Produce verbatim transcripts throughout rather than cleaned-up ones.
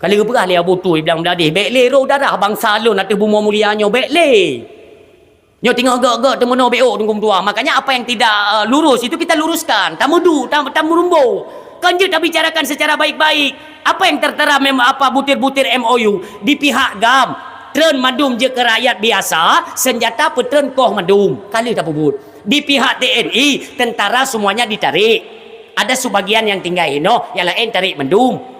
Ka lheueh geupeugah lé Abu Tui Blang Bladeh, "Bèk lé rôh darah bansa lôn ateueh bumoe mulia nyoe, bèk lé." Nyoe teungoh gèt-gèt teumeunoe B O Teungku meutuah. Makanya apa yang tidak, eh, lurus itu kita luruskan. Tameudu-, tam-, tameurumbo. Kan jeuet tabicarakan secara baik-baik. Apa yang tertera mem-, apa butir-butir M O U di pihak GAM, treun mandum jeuet keu rakyat biasa, senjata peutreun koh mandum. Ka lheueh tapeubuet. Di pihak T N I, tentara semuanya ditarik. Ada sebagian yang tinggai inoe, yang laén tarék mandum.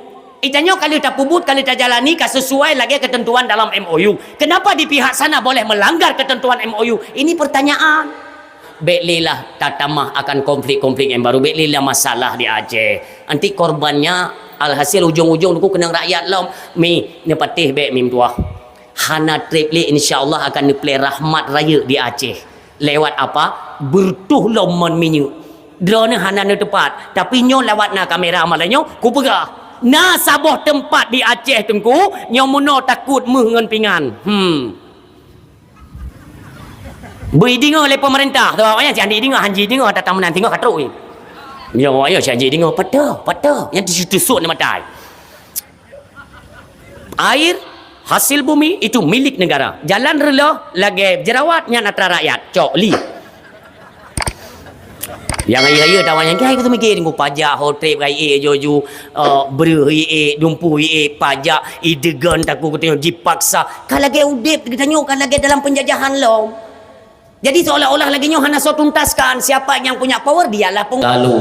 Itanyoe ka lheueh tapeubuet, ka lheueh tajalani, ka sesuai lagèe ketentuan dalam M O U. Kenapa di pihak sana boleh melanggar ketentuan M O U? Ini pertanyaan. Bèk lé lah tatamah akan konflik-konflik nyang baru, bèk lé lah masalah di Aceh. Nanti korbannya alhasil ujong-ujong Teungku keunong rakyat lom. Mi, neupatéh bèk mi meutuah. Hana trép lé, insya Allah akan neuplè rahmat rayeuk di Aceh. Lewat apa? Beureutoh lom mon minyeuk. Droeneuh hana neuteupat, tapi nyoe lewat na kamera malam nyoe, kupeugah, na saboh teumpat di Aceh Teungku, nyoe meunoe takot méuh ngon pingan. Hmm. Beu ideungoe lé pemerintah, sabab awaknyan si hana ideungoe, hanji ideungoe, tatang meunan singoh ka trok. Nyoe awaknyan si hanji ideungoe, peutah, peutah, nyang teusu-teusu ni matai. Air hasil bumi itu milik negara. Jalan reuloh lagèe jerawat nyan atra rakyat. Cok li. Nyang hayeue-hayeue tawa nyang kai beuteumiké Teungku pajak, ho trép, gai ék, ju-ju, eh, breuh ék, dumpu ék, pajak, ideugon takue geutanyoe jipaksa. Ka lagèe udép geutanyoe ka lagèe dalam penjajahan lom. Jadi seolah-olah lagèe nyoe hana soe tuntaskan, siapa yang punya power dialah peng- Lalu,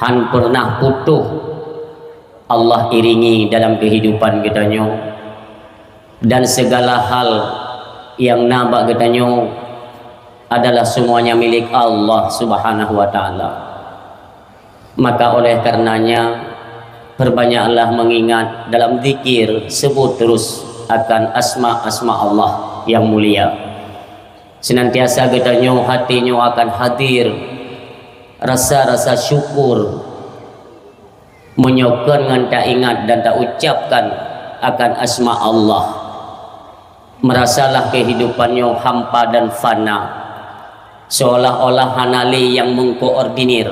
han pernah putoh Allah iringi dalam kehidupan geutanyoe, dan segala hal yang na bak geutanyoe adalah semuanya milik Allah Subhanahu wa Ta'ala. Maka oleh karenanya, perbanyaklah mengingat dalam zikir, sebut terus akan asma-asma Allah yang mulia. Senantiasa geutanyoe hati nyoe akan hadir rasa-rasa syukur meunyoe kon ngon taingat dan taucapkan akan asma Allah. Merasalah kehidupan nyoe hampa dan fana, seolah-olah hana lé nyang mengkoordinir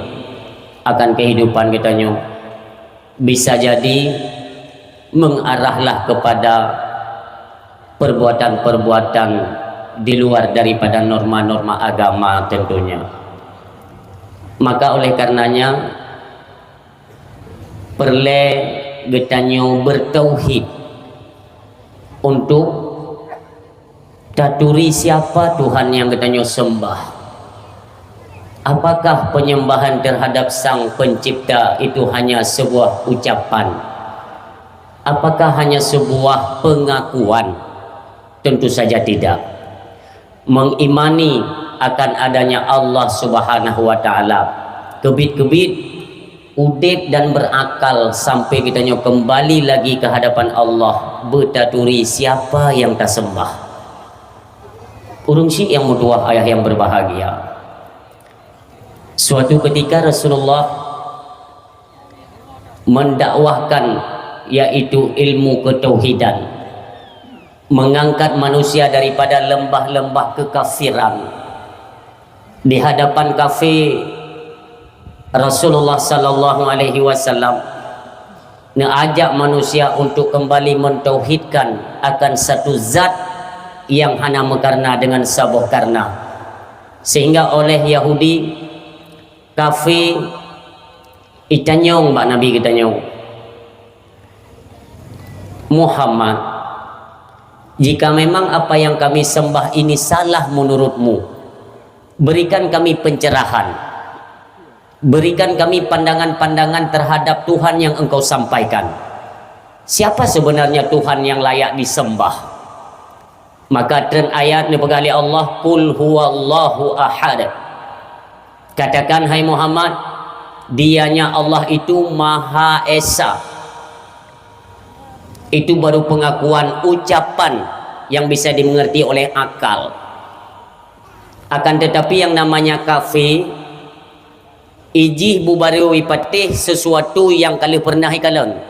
akan kehidupan geutanyoe. Bisa jadi mengarahlah kepada perbuatan-perbuatan di luar daripada norma-norma agama tentunya. Maka oleh karenanya, peureulèe geutanyoe bertauhid untuk taturi siapa Tuhan nyang geutanyoe sembah. Apakah penyembahan terhadap Sang Pencipta itu hanya sebuah ucapan? Apakah hanya sebuah pengakuan? Tentu saja tidak. Mengimani akan adanya Allah Subhanahu wa Ta'ala, keubiet-keubiet udép dan berakal sampai geutanyoe kembali lagi ke hadapan Allah, beutaturi siapa nyang tasembah. Ureueng syik nyang meutuwah, ayah nyang berbahagia. Suatu ketika Rasulullah mendakwahkan, yaitu ilmu ketauhidan, mengangkat manusia daripada lembah-lembah kekafiran. Di hadapan kafé, Rasulullah sallallahu alaihi wasallam neuajak manusia untuk kembali mentauhidkan akan satu zat yang hana meukarna dengan saboh karna. Sehingga oleh Yahudi, kafé, itanyong bak Nabi geutanyoe, "Muhammad, jika memang apa yang kami sembah ini salah menurutmu, berikan kami pencerahan. Berikan kami pandangan-pandangan terhadap Tuhan yang engkau sampaikan. Siapa sebenarnya Tuhan yang layak disembah?" Maka treun ayat neupeugah lé Allah, "Qul huwallahu ahad." Katakan, hai Muhammad, Dianya Allah itu Maha Esa. Itu baru pengakuan, ucapan yang bisa dimengerti oleh akal. Akan tetapi yang namanya kafé, ijih bubaroe ipatéh sesuatu yang ka lheueh pernah ikalon.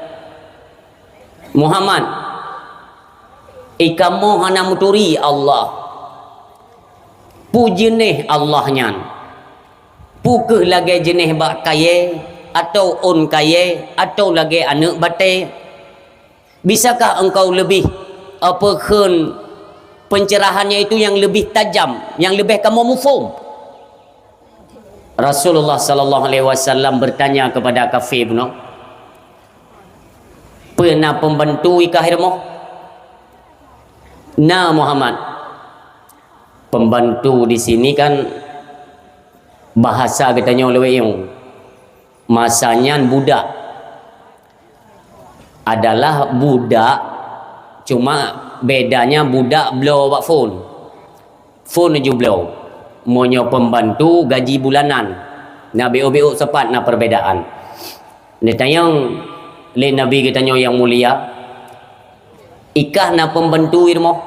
Muhammad, ikamoe hana meuturi Allah. Peue jeuneh Allah nyan? Peue kheueh lagèe jeuneh bak kayèe, atawa ôn kayèe, atawa lagèe aneuk batèe? Bisakah engkau lebih, apa kheun, pencerahannya itu yang lebih tajam, yang lebih kamoe muphom? Rasulullah sallallahu alaihi wasallam bertanya kepada kafé bunoe, "Peue na pembantu i kah i rumoh?" "Na, Muhammad." Pembantu di sini kan bahasa geutanyoe lawét nyang, masa nyan budak. Adalah budak, cuma bedanya budak bloe bak phon. Phon laju bloe. Meunyoe pembantu gaji bulanan, na biôk-biôk sapat na perbedaan. Neutanyong lé Nabi geutanyoe nyang mulia, "I kah na pembantu i rumoh?"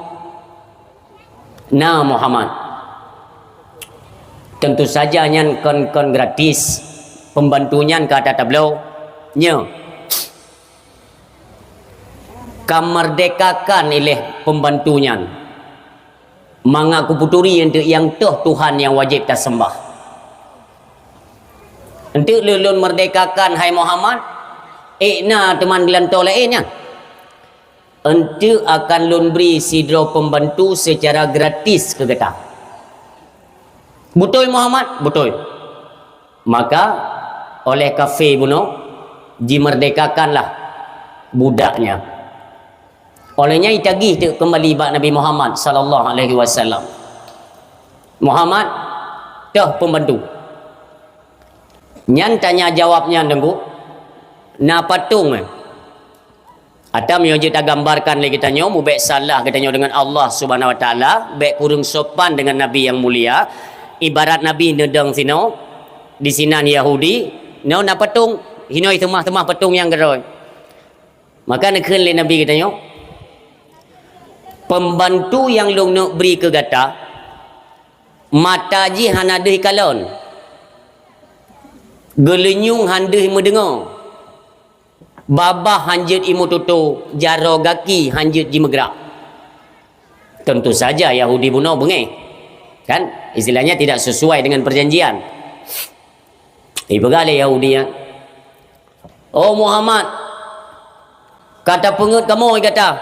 "Na, Muhammad." Tentu saja nyan kon-kon gratis. Pembantu nyan ka ata tabloe. Nyoe, kamerdekakan ileh pembantu nyan. Mangat kupeuturi enteuk nyang toh Tuhan nyang wajéb taseumbah. Enteuk lôn, lôn merdekakan, hai Muhammad, ék na teuma geulantoe laén nyan. Enteuk akan lôn bri sidroe pembantu secara gratis keu gata. Beutôi, Muhammad? Beutôi. Maka, oleh kafé bunoe, jimerdekakanlah budaknya. Oleh nyan itagih teuk keumbali bak Nabi Muhammad sallallahu alaihi wasallam. "Muhammad, toh pembantu." Nyan tanya jawab nyan, Teungku, na patong, eh? Atau meunyoe jeuet tagambarkan lé geutanyoe, mubèk salah geutanyoe deungon Allah Subhanahu wa Taala, bèk kureueng sopan deungon Nabi nyang mulia. Ibarat Nabi neudong sinoe, disinan Yahudi, nyoe na patong, hinoe seumah-seumah patong nyang keudroe. Maka neukheun lé Nabi geutanyoe, "Pembantu nyang lôn neuk bri keu gata, mata jih hana deuh ikalon, geulinyueng han deuh imeudeungoe, babah han jeuet imeututoe, jaroe gaki han jeuet jimeugrak." Tentu saja Yahudi bunoe beungéh. Kan? Istilahnya tidak sesuai dengan perjanjian. Ipeugah lé Yahudi nyan, "Oh Muhammad, ka tapeungeuet kamoe gata.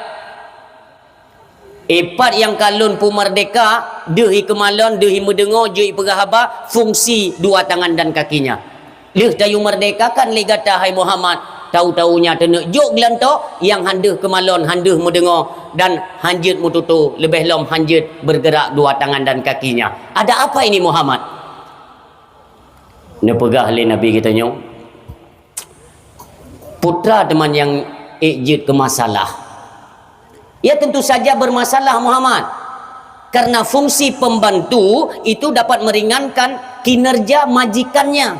Ipat nyang ka lôn peumerdeka, deuh ikeumalon, deuh imeudeungoe, jeuet ipeugah haba, fungsi dua tangan dan kakinya. Lheueh tayue merdekakan lé gata, hai Muhammad, tahu-tahunya taneuk jok geulantoe nyang han deuh keumalon, han deuh meudeungoe, dan han jeuet meututoe, leubeh lom han jeuet bergerak dua tangan dan kakinya. Ada apa ini, Muhammad?" Neupeugah lé Nabi geutanyoe, "Peue teuma nyang ék jeuet keu masalah?" "Ya, tentu saja bermasalah, Muhammad. Karena fungsi pembantu itu dapat meringankan kinerja majikannya."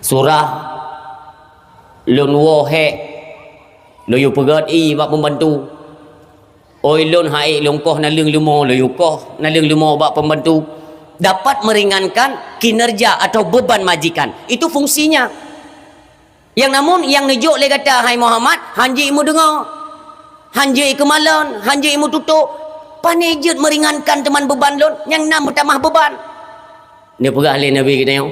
Surah lôn woe hék, lôn yue peugét ié bak pembantu. Oi lôn han ék lôn koh naleueng leumo, lôn yue koh naleueng leumo bak pembantu. Dapat meringankan kinerja atau beban majikan. Itu fungsinya. Nyang namun nyang neujok lé gata, hai Muhammad, han jeuet imeudeungoe, han jeuet ikeumalon, han jeuet imeututoe. Pane jeuet meringankan teuma beban lôn, nyang na meutamah beban. Neupeugah lé Nabi geutanyoe,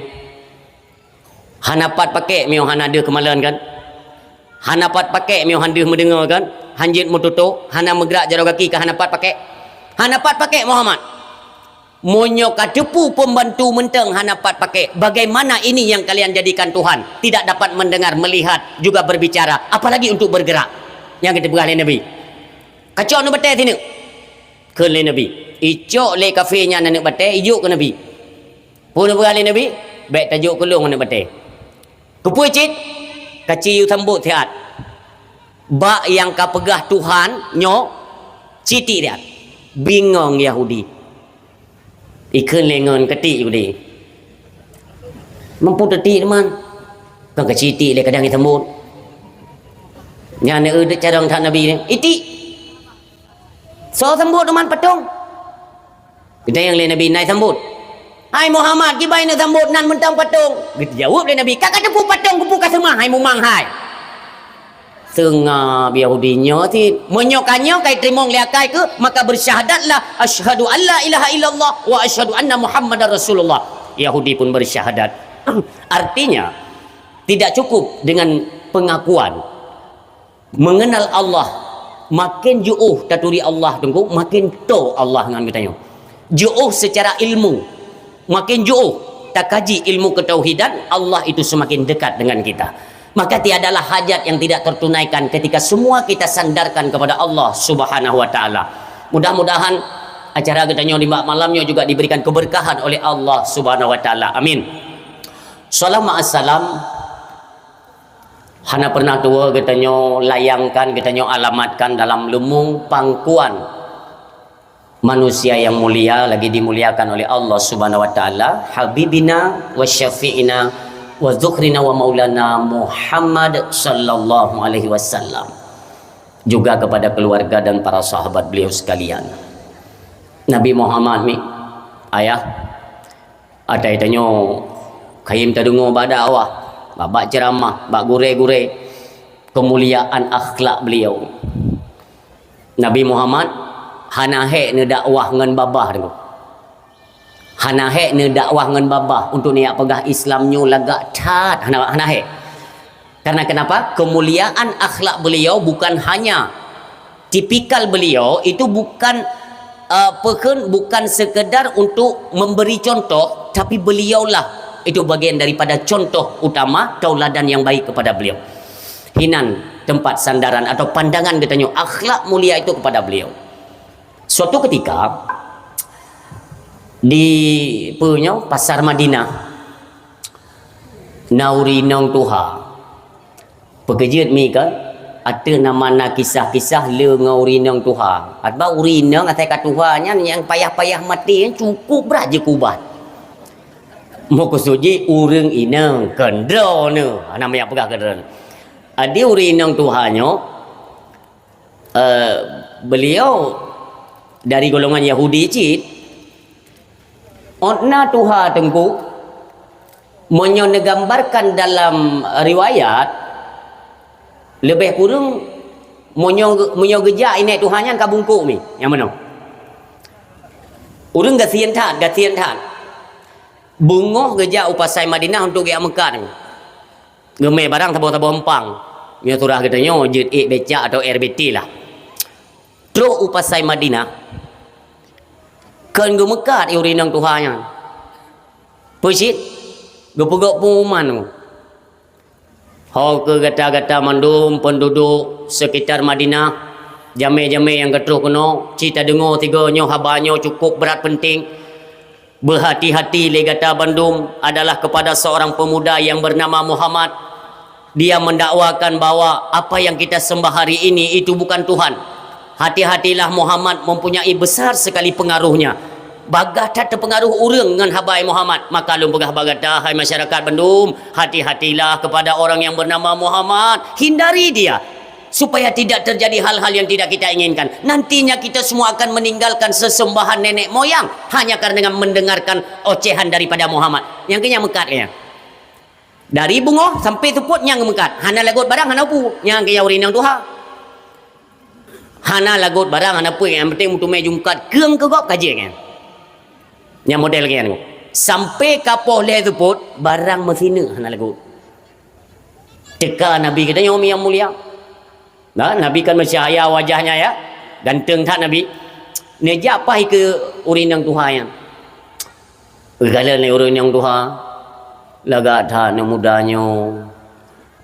"Hana pat pakék meunyoe hana deuh keumalon kan? Hana pat pakék meunyoe han deuh meudeungoe kan? Han jeuet meututoe, hana meugrak jaroe gaki ka hana pat pakék? Hana pat pakék, Muhammad? Meunyoe ka teupeu pembantu mantong hana pat pakék, bagaimana ini yang kalian jadikan Tuhan? Tidak dapat mendengar, melihat, juga berbicara, apalagi untuk bergerak." Nyang geupeugah lé Nabi, "Kacok aneuk batèe sineuk," kheun lé Nabi. Icok lé kafé nyan aneuk batèe, ijok keu Nabi. Peue neupeugah lé Nabi? "Bèk tajok keu lôn aneuk batèe." "Keupeue cit?" "Kaci yue sambot siat. Bak nyang ka peugah Tuhan nyoe, cit tiek siat." Bingong Yahudi. Ikheun lé ngon keutik Yahudi, "Mampu teutik teuma, kon kaci tiek lé kadang jisambot." Nyan neueu carông that Nabi nyan, "Itik! Soe sambot teuma patong?" Geutanyong lé Nabi, "Na sambot?" "Hai Muhammad, kiban neusambot nan mantong patong?" Geujaweueb lé Nabi, "Ka kateupeu patong, keupeue kaseumah, hai mumang hai?" Seungab Yahudi nyoe cit. Meunyoe ka nyoe ka iteurimong lé akai keuh, maka bersyahadatlah, "Asyhadu an la ilaha illallah wa asyhadu anna Muhammadar Rasulullah." Yahudi pun bersyahadat. Artinya, tidak cukup dengan pengakuan. Mengenal Allah, makin jiôh taturi Allah, Teungku, makin toe Allah ngon geutanyoe. Jiôh secara ilmu, makin jiôh takaji ilmu ketauhidan, Allah itu semakin dekat dengan kita. Maka tiadalah hajat yang tidak tertunaikan ketika semua kita sandarkan kepada Allah Subhanahu wa Ta'ala. Mudah-mudahan acara geutanyoe di malam nyoe juga diberikan keberkahan oleh Allah Subhanahu wa Ta'ala. Amin. Salawat salam hana pernah tuwoe geutanyoe layangkan, geutanyoe alamatkan dalam leumung pangkuan manusia yang mulia, lagi dimuliakan oleh Allah Subhanahu wa Ta'ala, habibina wa syafi'ina wa zukhrina wa maulana Muhammad sallallahu alaihi wasallam, juga kepada keluarga dan para sahabat beliau sekalian. Nabi Muhammad mi, ayah, atai tanyoe kayém tadeungoe bak dakwah, bak, bak ceramah, bak gurée-gurée, kemuliaan akhlak beliau. Nabi Muhammad hana hék neudakwah ngon babah, Teungku. Hana hék neudakwah ngon babah untuk neujak peugah Islam nyoe lagak that, hana, hana hék. Karena kenapa? Kemuliaan akhlak beliau bukan hanya tipikal beliau itu bukan, eh, peukheun, bukan sekedar untuk memberi contoh, tapi beliaulah itu bagian daripada contoh utama, tauladan yang baik kepada beliau. Hinan tempat sandaran atau pandangan geutanyoe, akhlak mulia itu kepada beliau. Suatu ketika, di, peue nyoe, pasar Madinah, na ureueng inong tuha. Peukeujeuet mi kan, ateueh nama na kisah-kisah le ngon ureueng inong tuha. Ateueh ureueng inong asai ka tuha nyan nyang payah-payah maté nyan cukup brat jikeubat. Meukeusut jih ureueng inong, kon droeneuh. Hana meuyak peugah kon droeneuh. Jadi ureueng inong tuha nyoe, eh, beliau dari golongan Yahudi cit. Ôt na tuha, Teungku, meunyoe neugambarkan dalam riwayat, leubeh kureueng meunyoe, meunyoe geujak inék tuha nyan ka bungkôk mi, nyang meunoe. Ureueng gasien that, gasien that. Beungoh geujak u pasai Madinah untuk geujak meukat. Geumé barang saboh-saboh empang. Nyoe surah geutanyoe jeuet ék becak atau R B T lah. Trok u pasai Madinah, kon geumeukat ureueng inong tuha nyan. Peue cit? Geupeugah pengumuman. Ho keu gata-gata mandum penduduk sekitar Madinah, jamé-jamé nyang ka troh keunoe, ci tadeungoe sigoe nyoe haba nyoe cukup brat penting. Berhati-hati lé gata bandum adalah kepada seorang pemuda yang bernama Muhammad. Dia mendakwakan bahwa apa yang kita sembah hari ini itu bukan Tuhan. Hati-hatilah, Muhammad mempunyai besar sekali pengaruhnya. Bagah that teupeungaruh ureueng ngon haba Muhammad. Maka lôn peugah bak gata, hai masyarakat bandum, hati-hatilah kepada orang yang bernama Muhammad. Hindari dia. Supaya tidak terjadi hal-hal yang tidak kita inginkan. Nantinya kita semua akan meninggalkan sesembahan nenek moyang hanya karena mendengarkan ocehan daripada Muhammad. Nyang keu nyan meukat keu nyan. Dari beungoh sampai seupôt nyang meukat. Hana lagot barang, hana peue. Nyang keu nyan ureueng inong tuha. Hana lagot barang, hana peue. Nyang penting meuteumé jungkat keueng keu gob ka jeuet nyan. Nyang model keu nyan. Sampai ka poh lhèe seupôt, barang meusineuk hana lagot. Teuka Nabi geutanyoe nyang mulia. Nah, Nabi kan meucahya wajahnya ya. Ganteng that Nabi. Neujak paih keu ureueng inong tuha nyan. Geukalon lé ureueng inong tuha. Lagak that aneuk muda nyoe.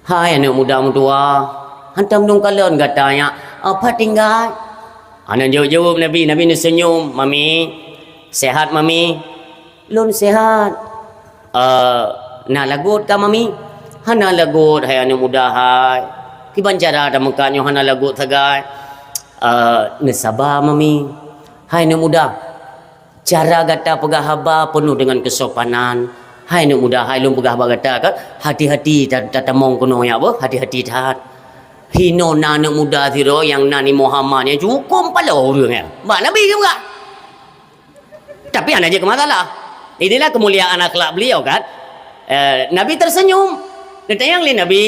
Hai aneuk muda meutuah, hantom dong kalon gata nyak, apa tinggai? Hana jaweueb-jaweueb Nabi, Nabi neuseunyum, "Mami, sehat Mami?" "Lôn sehat." "Eh, na lagot ka Mami?" "Hana lagot, hai aneuk muda hai. Kiban cara tameukat nyoe hana lagot sagai?" "Eh, neusaba Mami." "Hai aneuk muda, cara gata peugah haba peunoh deungon keusopanan. Hai aneuk muda hai, lôn peugah bak gata ka, hati-hati ta-, tatamong keunoe nyak beuh, hati-hati that. Hino na aneuk muda sidroe nyang nan ni Muhammad nyan cukup paloe ureueng nyan." Bak Nabi geupeugah. Tapi hana jeuet keu masalah. Inilah kemuliaan akhlak beliau kan. Eh, Nabi tersenyum. Neutanyong lé Nabi,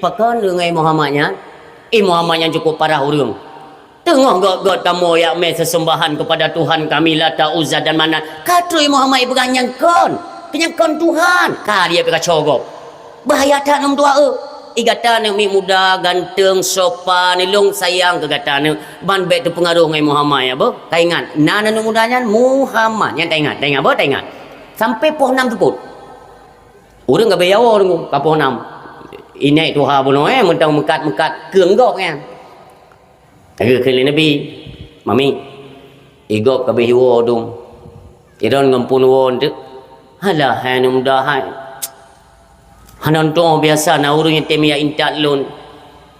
"Pakon deungon Muhammad nyan?" "Eh, Muhammad nyan cukup parah ureueng. Teungoh göt-göt kamoe jak mé seuseumbahan keupada Tuhan kami Lata, Uzza dan Manat, ka trok Muhammad jipeugah nyan kon, keu nyan kon Tuhan, ka dia pih ka cogop. Bahaya that aneuk tuha, eh." I gata aneuk miet muda, ganteng, sopan, ilôn sayang keu gata aneuk, ban bék teupeungaroh ngon Muhammad, ya beuh. Taingat, nan aneuk muda nyan Muhammad, nyan taingat, taingat beuh, taingat. Sampai poh nam teupot. Ureueng ka beuyawa deungoe, ka poh nam. Inék tuha bunoe, eh, mantong meukat-meukat keueng gob nyan. Lagèe kheun lé Nabi, "Mami, i gob ka beuh iwoe dum. Idon ngon phon woe eunteuk." "Halah, hai aneuk muda hai. Hana tu'oh biasa na ureueng nyang tem jak intat lôn.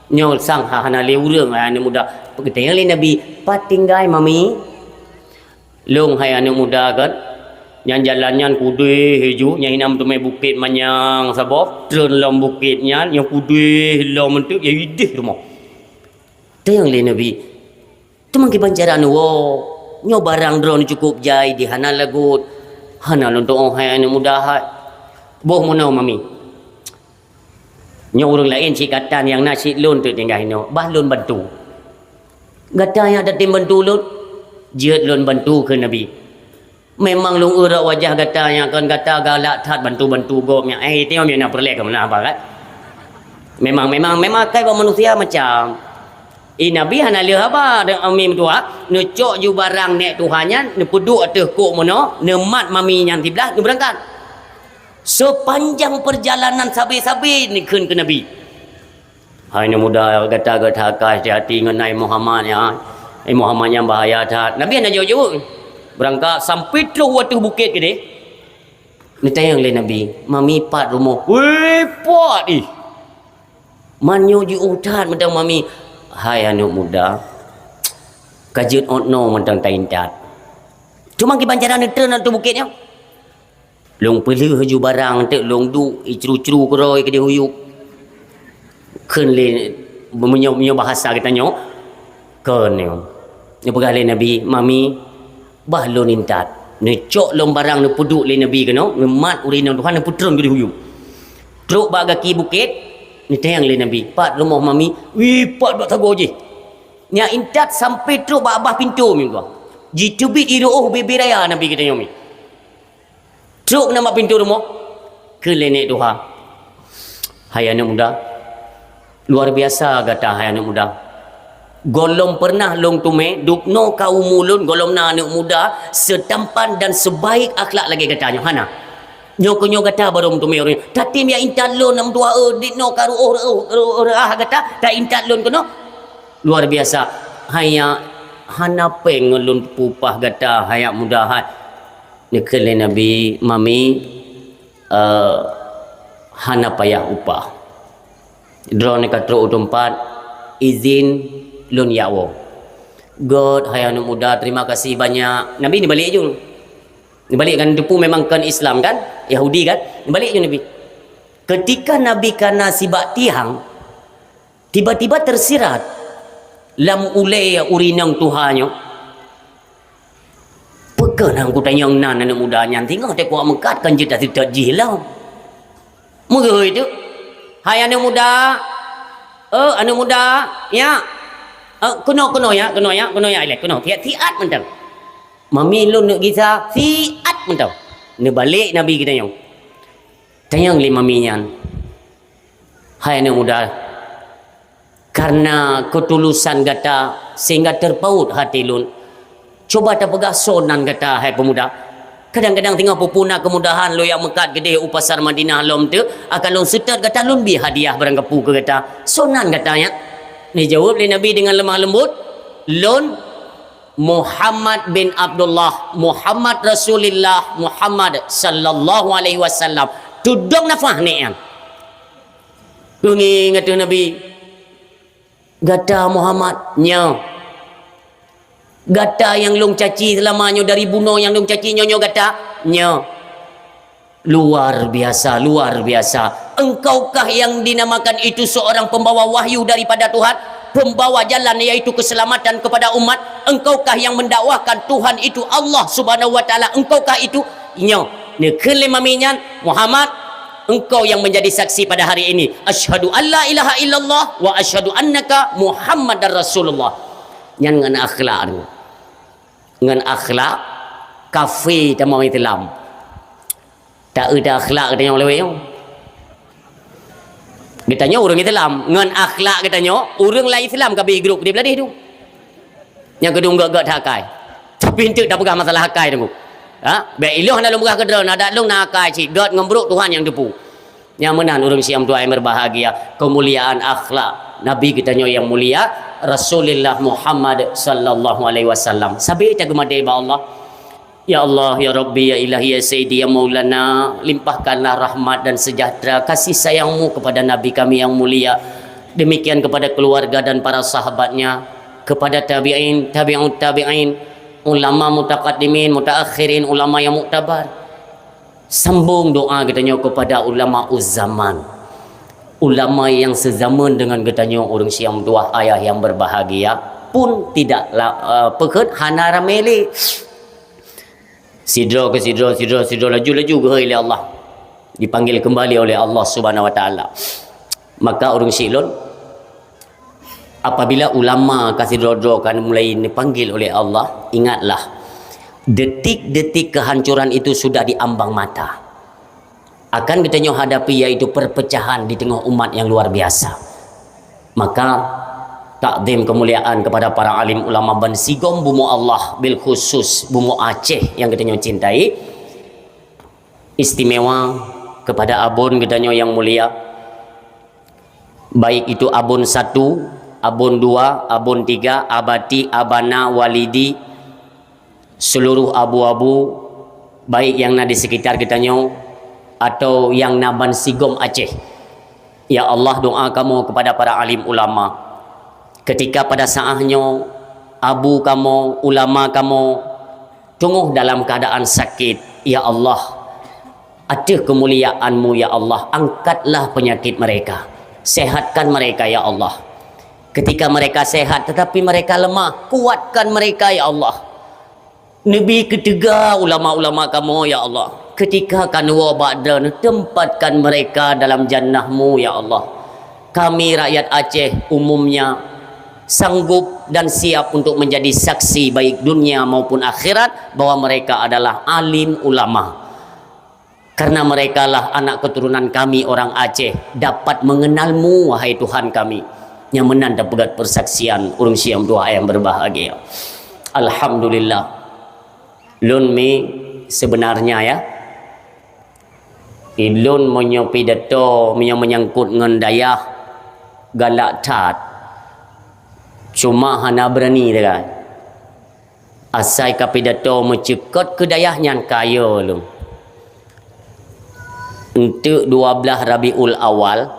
Nyoe sang ha-, hana lé ureueng, hai aneuk muda." Geutanyong lé Nabi, "Pat tinggai, Mami?" "Lôn hai aneuk muda kan, nyang jalan nyan kudeh ju, nyang hina meuteumé bukét manyang saboh, treun lom bukét nyan, nyang kudeh lom eunteuk, ya ideh rumoh." Tanyong lé Nabi, "Teuma kiban cara neuwoe? Nyoe barang droeneuh cukôp jai di hana lagot, hana lôn tu'oh hai aneuk muda hai." "Boh meunoe, Mami. Nyoe ureueng laén cit katan nyang na cit lôn teuk tinggai inoe, bah lôn bantu." "Gata nyang tatem bantu lôn?" "Jeuet lôn bantu," kheun Nabi. "Memang lôn eurok wajah gata nyan kon gata galak that bantu-bantu gob nyan. Eh, teuh meunan peureulèe keu meunan haba kan? Memang, memang, memang akai bak manusia macam." I Nabi hana lheueh haba deungon mi meutuah, neucok ju barang nèk tuha nyan, neupeuduek ateueh kok meunoe, neumat mami nyan siblah, neubeurangkat. Sepanjang perjalanan sabe-sabe neukheun keu Nabi, "Hai aneuk muda, gata geuh that ka hati-hati ngon hai Muhammad nyan. Hai Muhammad nyan bahaya that." Nabi hana jaweueb-jaweueb. Beurangkat sampai troh u ateueh bukét keudeh. Neutanyong lé Nabi, "Mami pat rumoh?" "Weh, pat ih! Man nyoe jiôh that mantong mami." "Hai aneuk muda, ka jeuet ôt noe mantong taintat. Cuma kiban cara neutreun ateueh bukét nyoe?" "Lôn peulheueh ju barang teuk lôn duek, icru-cru keudroe keudeh u yup." Kheun lé, meunyoe, meunyoe bahasa geutanyoe, kheun nyoe. Neupeugah lé Nabi, "Mami, bah lôn intat." Neucok lom barang neupeuduek lé Nabi keunoe, neumat ureueng inong tuha neupeutreun keudeh u yup. Trok bak gaki bukét, neutanyong lé Nabi, "Pat rumoh mami?" "Wih, pat bak sagoe jih." Nyan intat sampai trok bak babah pintoe meunan. Jiteubiet i ru'ôh bubé raya Nabi geutanyoe mi. Trok nan bak pintoe rumoh, kheun lé nèk tuha, "Hai aneuk muda, luar biasa gata hai aneuk muda. Gohlom pernah lôn teumé, dubnoe ka umu lôn gohlom na aneuk muda seutampan dan seubaik akhlak lagèe gata nyoe, hana. Nyoe keuh nyoe gata barô meuteumé ureueng. Tatem jak intat lôn aneuk tuha, eh, dubnoe ka ru'ôh, ru'ôh, ru'ôh reuah gata, taintat lôn keunoe. Luar biasa. Hai nyan, hana péng ngon lôn peupah gata hai aneuk muda hai." Neukheun lé Nabi, "Mami, eh, hana payah upah. Droeneuh ka trok u teumpat, izin lôn jak woe." "Gèt hai aneuk muda, terima kasih banyak." Nabi neubalek ju. Neubalek kan teupeu memang kon Islam kan, Yahudi kan? Neubalek ju Nabi. Ketika Nabi ka na sibak tiang, tiba-tiba tersirat lam ulèe ureueng inong tuha nyoe. Peu kheueh nyang kutanyong nan aneuk muda nyan singoh teuk kuat meukat kan jeuet taseutôt jih lom. Meugeuhôi teuk, "Hai aneuk muda, eh, aneuk muda, ya, eh, keunoe, keunoe ya, keunoe ya, keunoe ya, ilèe, keunoe, siat-siat mantong. Mami lôn neuk gisa, siat mantong." Neubalek Nabi geutanyoe. Tanyong lé mami nyan, "Hai aneuk muda, karena ketulusan gata sehingga terpaut hati lôn. Coba tapeugah soe nan gata hai peumuda. Kadang-kadang singoh peue-peue na keumudahan lôn jak meukat keudeh u pasar Madinah lom teuk, akan lôn seutôt gata lôn bi hadiah barang kapeue keu gata. Soe nan gata nyan?" Neujaweueb lé Nabi deungon lemah leumbot, "Lôn Muhammad bin Abdullah, Muhammad Rasulillah, Muhammad sallallahu alaihi wasallam." Tudong nafah nèk nyan. Geungieng ateueh Nabi, "Gata Muhammad?" "Nyoe." "Gata nyang lôn caci seulama nyoe dari bunoe nyang lôn caci nyoe, nyoe gata?" "Nyoe." "Luar biasa, luar biasa. Engkaukah yang dinamakan itu seorang pembawa wahyu daripada Tuhan, pembawa jalan yaitu keselamatan kepada umat? Engkaukah yang mendakwahkan Tuhan itu Allah Subhanahu wa Ta'ala? Engkaukah itu?" "Nyoe." Neukheun lé mami nyan, "Muhammad, engkau yang menjadi saksi pada hari ini. Asyhadu an la ilaha illallah wa asyhadu annaka Muhammadar Rasulullah." Nyan ngon akhlak tu. Ngon akhlak kafé tamong Islam. Tak eu akhlak geutanyoe lewat nyoe. Geutanyoe ureuëng Islam, ngon akhlak geutanyoe, ureuëng laén Islam ka bri grup di bladeh tu. Nyang keudua gét-gét that akai. Tapi enteuk tapeugah masalah akai teungku. Ha? Bék ilong hana lôn peugah keudroe, adak lôn na akai cit, gét ngon brok Tuhan nyang teupeu. Nyang meunan ureuëng siam tuai berbahagia, kemuliaan akhlak Nabi geutanyoe yang mulia, Rasulullah Muhammad sallallahu alaihi wasallam. Sabe tageumadé bak Allah. Ya Allah, ya Rabbi, ya Ilahi, ya Sayyidi, ya Maulana, limpahkanlah rahmat dan sejahtera, kasih sayang-Mu kepada Nabi kami yang mulia, demikian kepada keluarga dan para sahabatnya, kepada tabi'in, tabi'ut tabi'in, ulama mutaqaddimin, mutaakhirin, ulama yang muktabar. Sambung doa geutanyoe kepada ulama uzzaman. Ulama yang sezaman dengan geutanyoe ureuëng siam tuah ayah yang berbahagia pun tidak la, uh, peukheut hana ramé lé. Sidroe keu sidroe, sidroe, sidroe, laju-laju geuhôi lé Allah. Dipanggil kembali oleh Allah Subhanahu Wa Taala. Maka ureuëng syiek lôn, apabila ulama ka sidroe-droe ka mulai dipanggil oleh Allah, ingatlah, detik-detik kehancuran itu sudah di ambang mata. Akan geutanyoe hadapi, yaitu perpecahan di tengah umat yang luar biasa. Maka, takzim kemuliaan kepada para alim ulama bansigom bumoe Allah, bil khusus bumoe Aceh yang geutanyoe cintai. Istimewa kepada abon geutanyoe yang mulia, baik itu abon satu, abon dua, abon tiga, abati, abana, walidi, seluruh abu-abu, baik yang na di sekitar geutanyoe atau yang na bansigom Aceh. Ya Allah, doa kamoe kepada para alim ulama. Ketika pada saat nyoe, abu kamoe, ulama kamoe, teungoh dalam keadaan sakit, ya Allah, ateueh kemuliaan-Mu, ya Allah, angkatlah penyakit mereka. Sehatkan mereka, ya Allah. Ketika mereka sehat tetapi mereka lemah, kuatkan mereka, ya Allah. Neubi keuteuga ulama-ulama kamoe, ya Allah. Ketika ka neuwoe bak Droeneuh, tempatkan mereka dalam jannah-Mu, ya Allah. Kami rakyat Aceh umumnya sanggup dan siap untuk menjadi saksi baik dunia maupun akhirat bahwa mereka adalah alim ulama. Karena merekalah anak keturunan kami orang Aceh dapat mengenal-Mu, wahai Tuhan kami. Nyang meunan tapeugét persaksian ureuëng siam tuah ayah yang berbahagia. Alhamdulillah. Lôn mi sebenarnya ya, ilôn meunyoe pidato meunyoe menyangkut ngon dayah galak that. Cuma hana beurani deungon. Asai ka pidato meucukot keu dayah nyan kayée lôn. Enteuk dua blaih Rabiul Awal,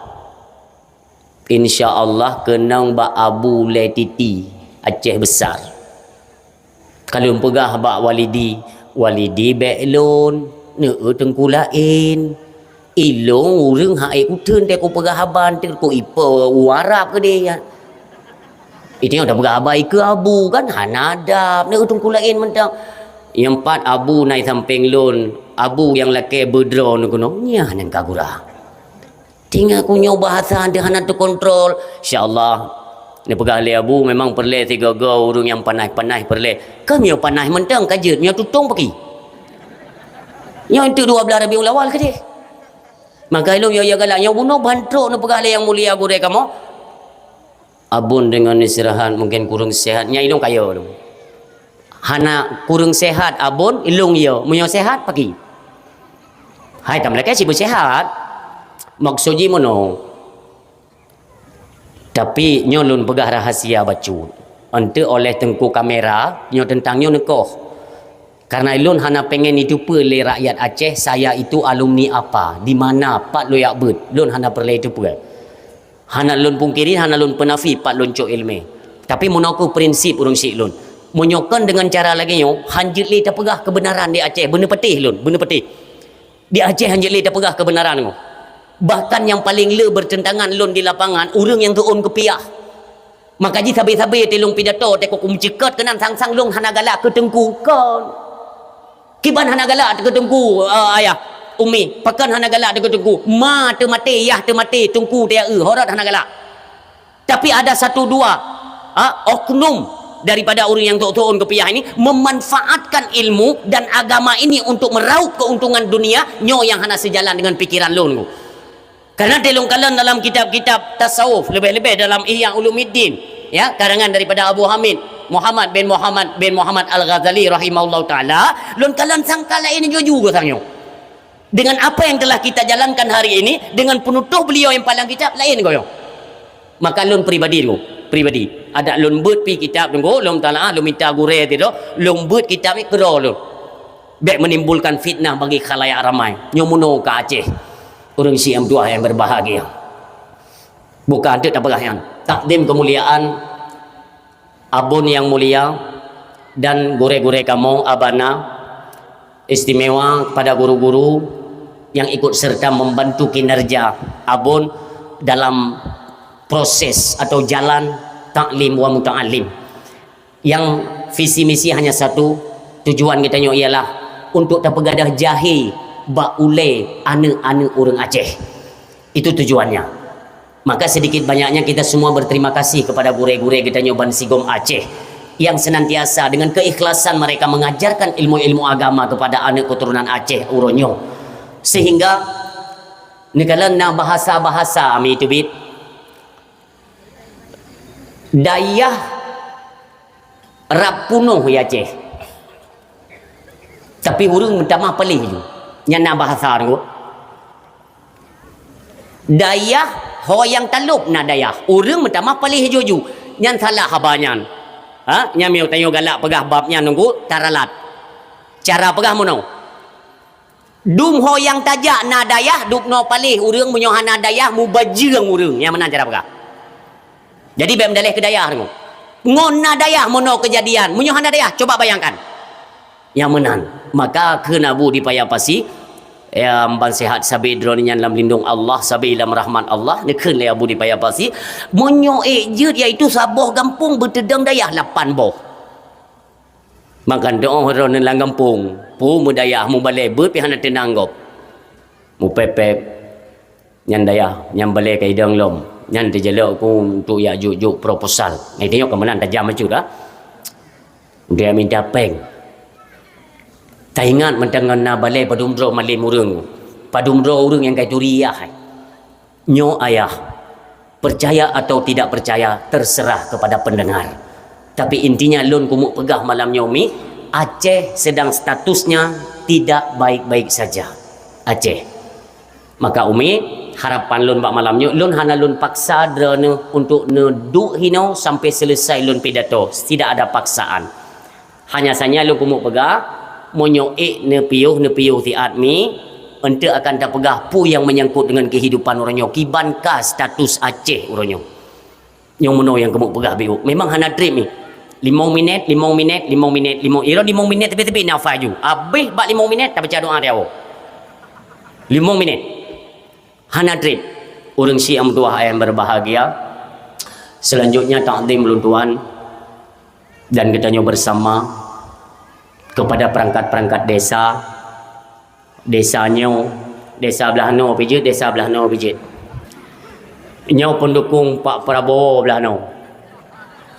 insya Allah keunong bak Abu Lé Titi, Aceh Besar. Ka lôn peugah bak Walidi, "Walidi bék lôn, neueu teungku laén." Ilôn ureuëng hai uteuen teuku peugah haba teuku ipo u Arab keudeh. Itu nyang tapeugah haba ikeue abu kan hana adab, neueu teungku laén mantong. Nyang pat abu nai sampéng lôn, abu nyang lakée beudroe neukeunong, nyan nyang ka gura. Tinggai kunyoe bahasa deuh hana teukontrol. Insya Allah, neupeugah lé abu memang peureulée sigoe-goe ureuëng nyang panaih-panaih peureulée. Keu meunyoe panaih mantong ka jeuet, meunyoe tutong paki. Nyoe enteuk dua blaih Rabiul Awal keudeh. Maka ilôn yo ya galak nyoe bunoe ban trok neupeugah lé nyang mulia gurée kamoe. Abon deungon istirahat mungken kureueng sehat. Nyan ilôn kayée lôn. Hana kureueng sehat abon ilôn yo. Meunyoe sehat paki. Hai tam lakée sibeusehat. Maksud jih meunoe. Tapi nyoe lôn peugah rahasia bacut. Enteuk oleh teungku kamera, nyoe teuntang nyoe neukoh. Karena ilôn hana pengen iteupeue lé rakyat Aceh saya itu alumni apa, di mana, pat lôn jak beuet, lôn hana peureulée iteupeue. Hana lôn pungkiri, hana lôn peunafi pat lôn cok iéleumé. Tapi meunoe kheueh prinsip ureuëng syiek lôn. Meunyoe kon deungon cara lagée nyoe, hanjeuet lé tapeugah keubeunaran di Aceh, beuneupatéh lôn, beuneupatéh. Di Aceh hanjeuet lé tapeugah keubeunaran nyoe. Bahkan nyang paleng le beurteuntangan lôn di lapangan, ureuëng nyang teuôn keupiah. Maka jih sabe-sabe teulông pidato teuka kumeuceukat keunan sang-sang lôn hana galak keu teungku kon. Kiban hana galak keu teungku, eh, ayah, umi, pakon hana galak keu teungku. Ma teumaté, yah teumaté, teungku teueu, horot hana galak. Tapi ada satu dua, ha, oknum daripada ureuëng nyang teuôn keupiah ini memanfaatkan ilmu dan agama ini untuk meraup keuntungan dunia, nyoe nyang hana seujalan deungon pikiran lôn. Karena lôn kalon dalam kitab-kitab tasawuf, lebih-lebih dalam Ihya Ulumuddin, ya, karangan daripada Abu Hamid Muhammad bin Muhammad bin Muhammad Al-Ghazali rahimahullahu taala, lôn kalon sangka laén juju geutanyoe. Dengan apa yang telah kita jalankan hari ini, dengan penutuh beliau yang paling kitab laén goyong. Maka lôn pribadi tu, pribadi. Adak lôn beuet pi kitab tu, lôn talaah, lôn minta gurée tu, lôn beuet kitab ni keudroe lôn. Bèk menimbulkan fitnah bagi khalayak ramai. Nyoe meunoe ka Aceh. Ureueng syiek meutuah yang berbahagia. Bukan tu tapeugah nyan. Takdim kemuliaan Abon yang mulia dan gurée-gurée kamoe abana, istimewa kepada guru-guru yang ikut serta membantu kinerja Abon dalam proses atau jalan taklim wa muta'allim. Yang visi misi hanya satu, tujuan geutanyoe ialah untuk tapeugadôh jahé bak ulée aneuk-aneuk ureueng Aceh. Itu tujuannya. Maka sedikit banyaknya kita semua berterima kasih kepada gurée-gurée geutanyoe bansigom Aceh yang senantiasa dengan keikhlasan mereka mengajarkan ilmu-ilmu agama kepada aneuk keturunan Aceh uroe nyoe. Sehingga neukalon na bahasa-bahasa mi teubiet. Dayah rab punoh ya Aceh. Tapi ureueng meutamah paléh ju. Nyan na bahasa tu. Dayah ho nyang talop na dayah. Ureueng meutamah paléh juju. Nyan salah haba nyan. Ha? Nyan meunyoe tanyoe galak peugah bab nyan nunggu taralat. Cara peugah meunoe. Dum ho nyang tajak na dayah, dubnoe paléh ureueng, meunyoe hana dayah, mubajeueng ureueng. Nyan meunan cara peugah. Jadi, bèk meudaleh keu dayah deungoe. Ngon na dayah meunoe keujadian. Meunyoe hana dayah, coba bayangkan. Nyang meunan. Maka kheun Abu di Paya Pasi, ya, ban sehat sabe droeneuh nyan lam lindong Allah, sabe lam rahmat Allah, neukheun lé Abu di Paya Pasi, meunyoe ék jeuet, yaitu saboh gampông beuteudong dayah lapan boh. Maka doh droeneuh lam gampông, peue meudayah, mubalèe beuet pih hana teunang gob. Mupèp-pèp. Nyan dayah, nyan balèe ka idong lom. Nyan teujalok ku untuk jak jok-jok proposal. Nah, tanyoe ka meunan tajam bacut dah. Dia minta péng. Taingat mantong ngon na balèe padum droe malém ureueng. Padum droe ureueng nyang ka turi yah. Nyoe ayah, percaya atau tidak percaya, terserah kepada pendengar. Tapi intinya lôn keumeuk peugah malam nyoe mi, Aceh sedang statusnya tidak baik-baik saja. Aceh. Maka umi, harapan lôn bak malam nyoe, lôn hana lôn paksa droeneuh untuk neuduek hinoe sampai selesai lôn pidato. Tidak ada paksaan. Hanya saja lôn keumeuk peugah, meunyoe ék neupiôh, neupiôh siat mi, eunteuk akan tapeugah peue nyang menyangkut dengan kehidupan uroe nyoe, kiban ka status Aceh uroe nyoe. Nyoe meunoe nyang keumeuk peugah biôh. Memang hana trép mi. Limong minét, limong minét, limong minét, limong, ira limong minét tepi-tepi nafai ju. Habéh bak limong minét, tabaca doa di awak. Limong minét. Hana trép. Ureueng syiek meutuah ayah berbahagia. Selanjutnya takdim ulôn tuan dan geutanyoe bersama kepada perangkat-perangkat desa, desa nyoe, desa blah noe pih jeuet, desa blah noe pih jeuet. Nyoe pendukung Pak Prabowo blah noe.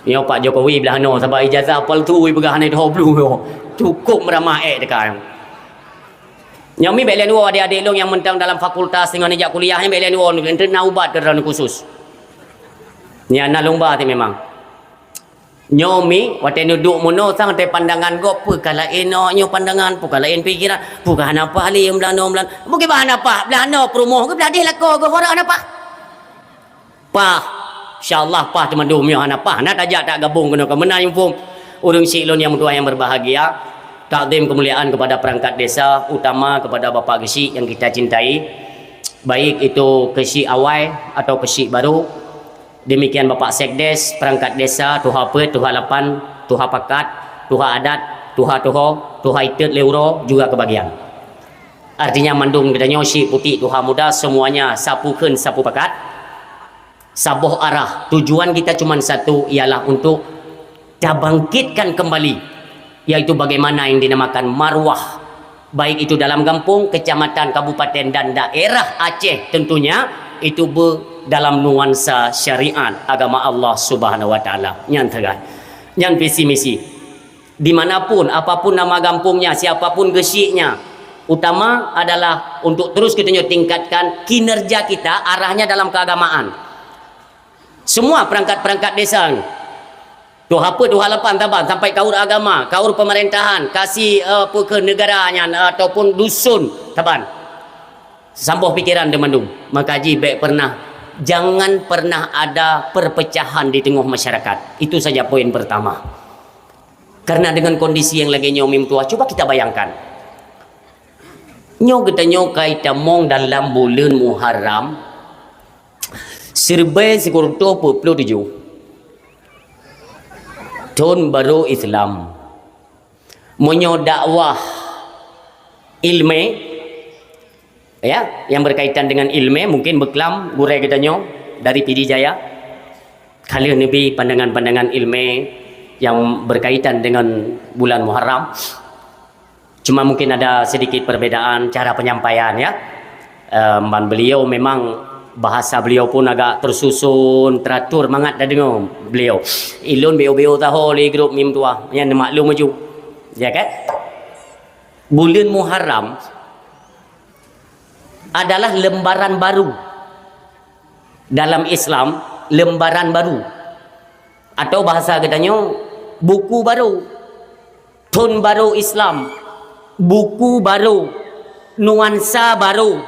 Nyoe Pak Jokowi blah noe, sabab ijazah palsu ipeugah hana idhob bluh nyoe. Cukup meuramah ék teuka nyoe. Nyoe mi bèk lé neuwoe adék-adék lôn nyang mantong dalam fakultas teungoh neujak kuliah, nyoe bèk lé neuwoe, nyoe na ubat keu droeneuh khusus. Nyan na lôn ba teuh memang. Nyoe mi, watèe neuduek meunoe sang watèe pandangan gob, peue ka laén nyoe pandangan, peue ka laén pikeran, peue ka hana paih lé blah noe blah. Bukon bah hana paih, blah noe peurumoh, blah deh lakoe gob hana paih. Paih. Insya Allah paih teumandum nyoe hana paih. Na tajak tak gabung keunoe ka meunan yumpung. Ureueng syiek lôn nyang meutuah nyang berbahagia, takdim kemuliaan kepada perangkat desa, utama kepada Bapak Geuchik yang kita cintai, baik itu Geuchik Awai atau Geuchik Baru, demikian Bapak Sekdes, perangkat desa, tuha peuet, tuha lapan, tuha pakat, tuha adat, tuha tuho, tuha itot lé uroe juga kebagian. Artinya mandum geutanyoe syiek putik tuha muda semuanya sapeue kheun sapeue pakat. Saboh arah, tujuan kita cuma satu, ialah untuk tabangkitkan kembali, yaitu bagaimana yang dinamakan marwah, baik itu dalam gampông, kecamatan, kabupaten, dan daerah Aceh tentunya, itu be dalam nuansa syariat agama Allah Subhanahu wa Taala. Nyan teuga. Nyan visi misi. Di mana pun, apa pun nama gampungnya, siapa pun geuchiknya, Utama adalah untuk terus kita nyoe tingkatkan kinerja kita, arahnya dalam keagamaan. Semua perangkat-perangkat desa ni, tuha peuet, tuha lapan taban, sampai kaur agama, kaur pemerintahan, kasi, eh, apa ke negara nyan, ataupun dusun taban. Samboh pikiran teumandum. Maka ji bèk pernah, jangan pernah ada perpecahan di tengah masyarakat. Itu saja poin pertama. Karena dengan kondisi yang lagèe nyoe, meutuah, cuba kita bayangkan. Nyoe geutanyoe ka itamong dalam buleuen Muharram, siribèe sikureueng reutôh peuet plôh tujoh, thôn barô Islam. Meunyoe dakwah ilmèe, ya, yang berkaitan dengan ilmèe, mungkin beuklam gurèe geutanyoe dari Pidie Jaya. Ka lheueh neubi pandangan-pandangan ilmèe yang berkaitan dengan bulan Muharram. Cuma mungkin ada sedikit perbedaan cara penyampaian, ya. Em, ban beliau memang bahasa beliau pun agak tersusun, teratur, mangat tadeungoe beliau. Ilôn beu-beu taho lé grup mim tuah, nyan maklum laju. Ya kan? Buleuen Muharram adalah lembaran baru. Dalam Islam, lembaran baru. Atau bahasa geutanyoe, buku baru. Thôn barô Islam, buku barô, nuansa barô,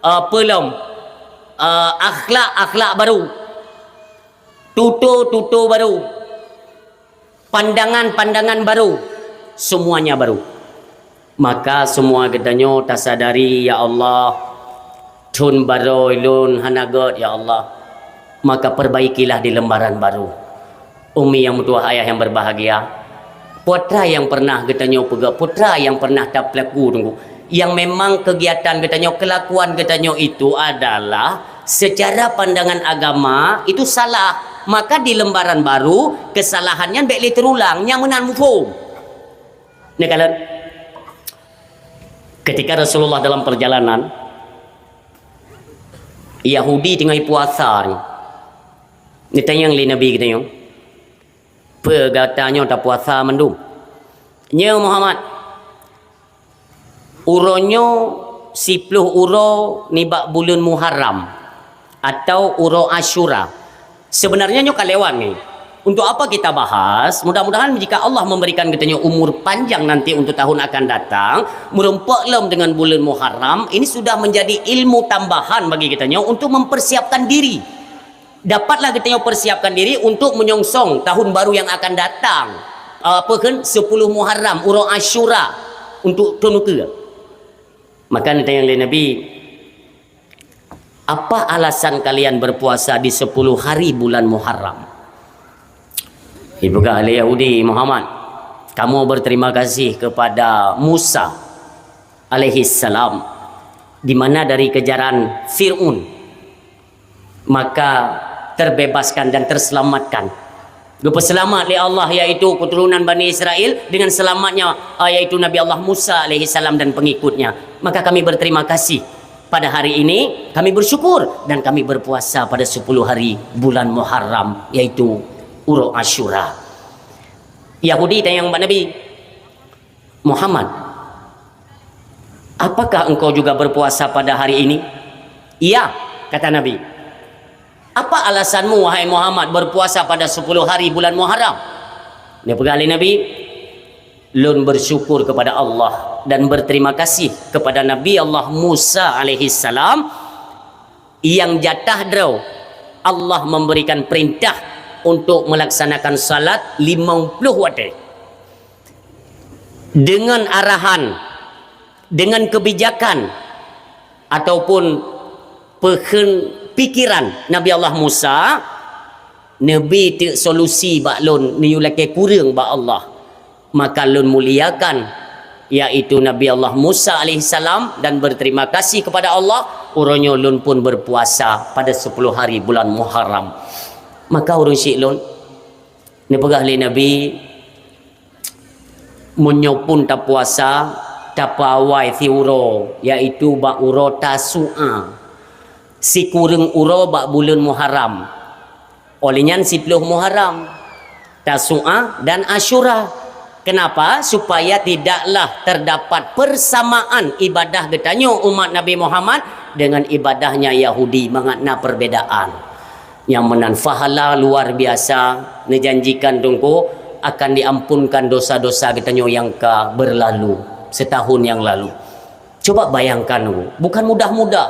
eh, peue lom, eh, akhlak-akhlak barô, tutoe-tutoe barô, pandangan-pandangan barô, semuanya baru. Maka semua geutanyoe tasadari, ya Allah, thôn barô lôn hana göt, ya Allah. Maka perbaikilah di lembaran baru. Umi yang meutuah, ayah yang berbahagia, peue treuk nyang pernah geutanyoe peugah, peue treuk nyang pernah tapeulaku, Teungku, yang memang kegiatan geutanyoe, kelakuan geutanyoe itu adalah secara pandangan agama itu salah, maka di lembaran baru kesalahan nyan bèk lé teurulang, nyang meunan muphom. Neukalon, ketika Rasulullah dalam perjalanan, Yahudi teungoh puasa nyoe. Neutanyong lé Nabi geutanyoe, "Peue gata nyoe tapuasa mandum?" "Nyoe Muhammad, uroe nyoe siploh uroe nibak buleuen Muharram atau uroe Asyura." Sebenarnya nyoe ka lewat ni. Untuk apa kita bahas? Mudah-mudahan jika Allah memberikan geutanyoe umur panjang nanti untuk tahun akan datang, meureumpok lom dengan buleuen Muharram, ini sudah menjadi ilmu tambahan bagi geutanyoe untuk mempersiapkan diri. Dapatlah geutanyoe persiapkan diri untuk menyongsong tahun baru yang akan datang. Apa kheun, siploh Muharram, uroe Asyura untuk thôn ukeue. Maka neutanyong lé Nabi, "Apa alasan kalian berpuasa di sepuluh hari bulan Muharram?" Ipeugah lé Yahudi, "Muhammad, kamoe berterima kasih kepada Musa alaihissalam, di mana dari kejaran Fir'aun, maka terbebaskan dan terselamatkan. Geupeuseulamat lé Allah, yaitu keturunan Bani Israel, dengan selamatnya, yaitu Nabi Allah Musa alaihissalam dan pengikutnya. Maka kami berterima kasih pada hari ini, kami bersyukur dan kami berpuasa pada sepuluh hari bulan Muharram, yaitu uroe Asyura." Yahudi tanyong bak Nabi, "Muhammad, apakah engkau juga berpuasa pada hari ini?" "Iya," kata Nabi. "Apa alasanmu, wahai Muhammad, berpuasa pada sepuluh hari bulan Muharram?" Neupeugah lé Nabi, "Lôn bersyukur kepada Allah dan berterima kasih kepada Nabi Allah Musa alaihissalam, yang jatah droe Allah memberikan perintah untuk melaksanakan salat limong ploh watèe. Dengan arahan, dengan kebijakan, ataupun peukheun pikiran Nabi Allah Musa, neubi teuk solusi bak lôn, neuyue lakèe kureueng bak Allah. Maka lôn muliakan, yaitu Nabi Allah Musa alaihissalam, dan berterima kasih kepada Allah, uroe nyoe lôn pun berpuasa pada sepuluh hari bulan Muharram." Maka ureueng syik lôn, neupeugah lé Nabi, "Meunyoe pun tapuasa, tapeuawai siuroe, yaitu bak uroe Tasu'a, sikureueng uroe bak buleuen Muharram. Óh lheueh nyan siploh Muharram, Tasu'a dan Asyura." Kenapa? Supaya tidaklah terdapat persamaan ibadah geutanyoe umat Nabi Muhammad dengan ibadahnya Yahudi, mangat na perbedaan. Nyang meunan pahala luar biasa, neujanjikan Teungku akan diampunkan dosa-dosa geutanyoe nyang ka berlalu, setahun yang lalu. Coba bayangkan, bukan mudah-mudah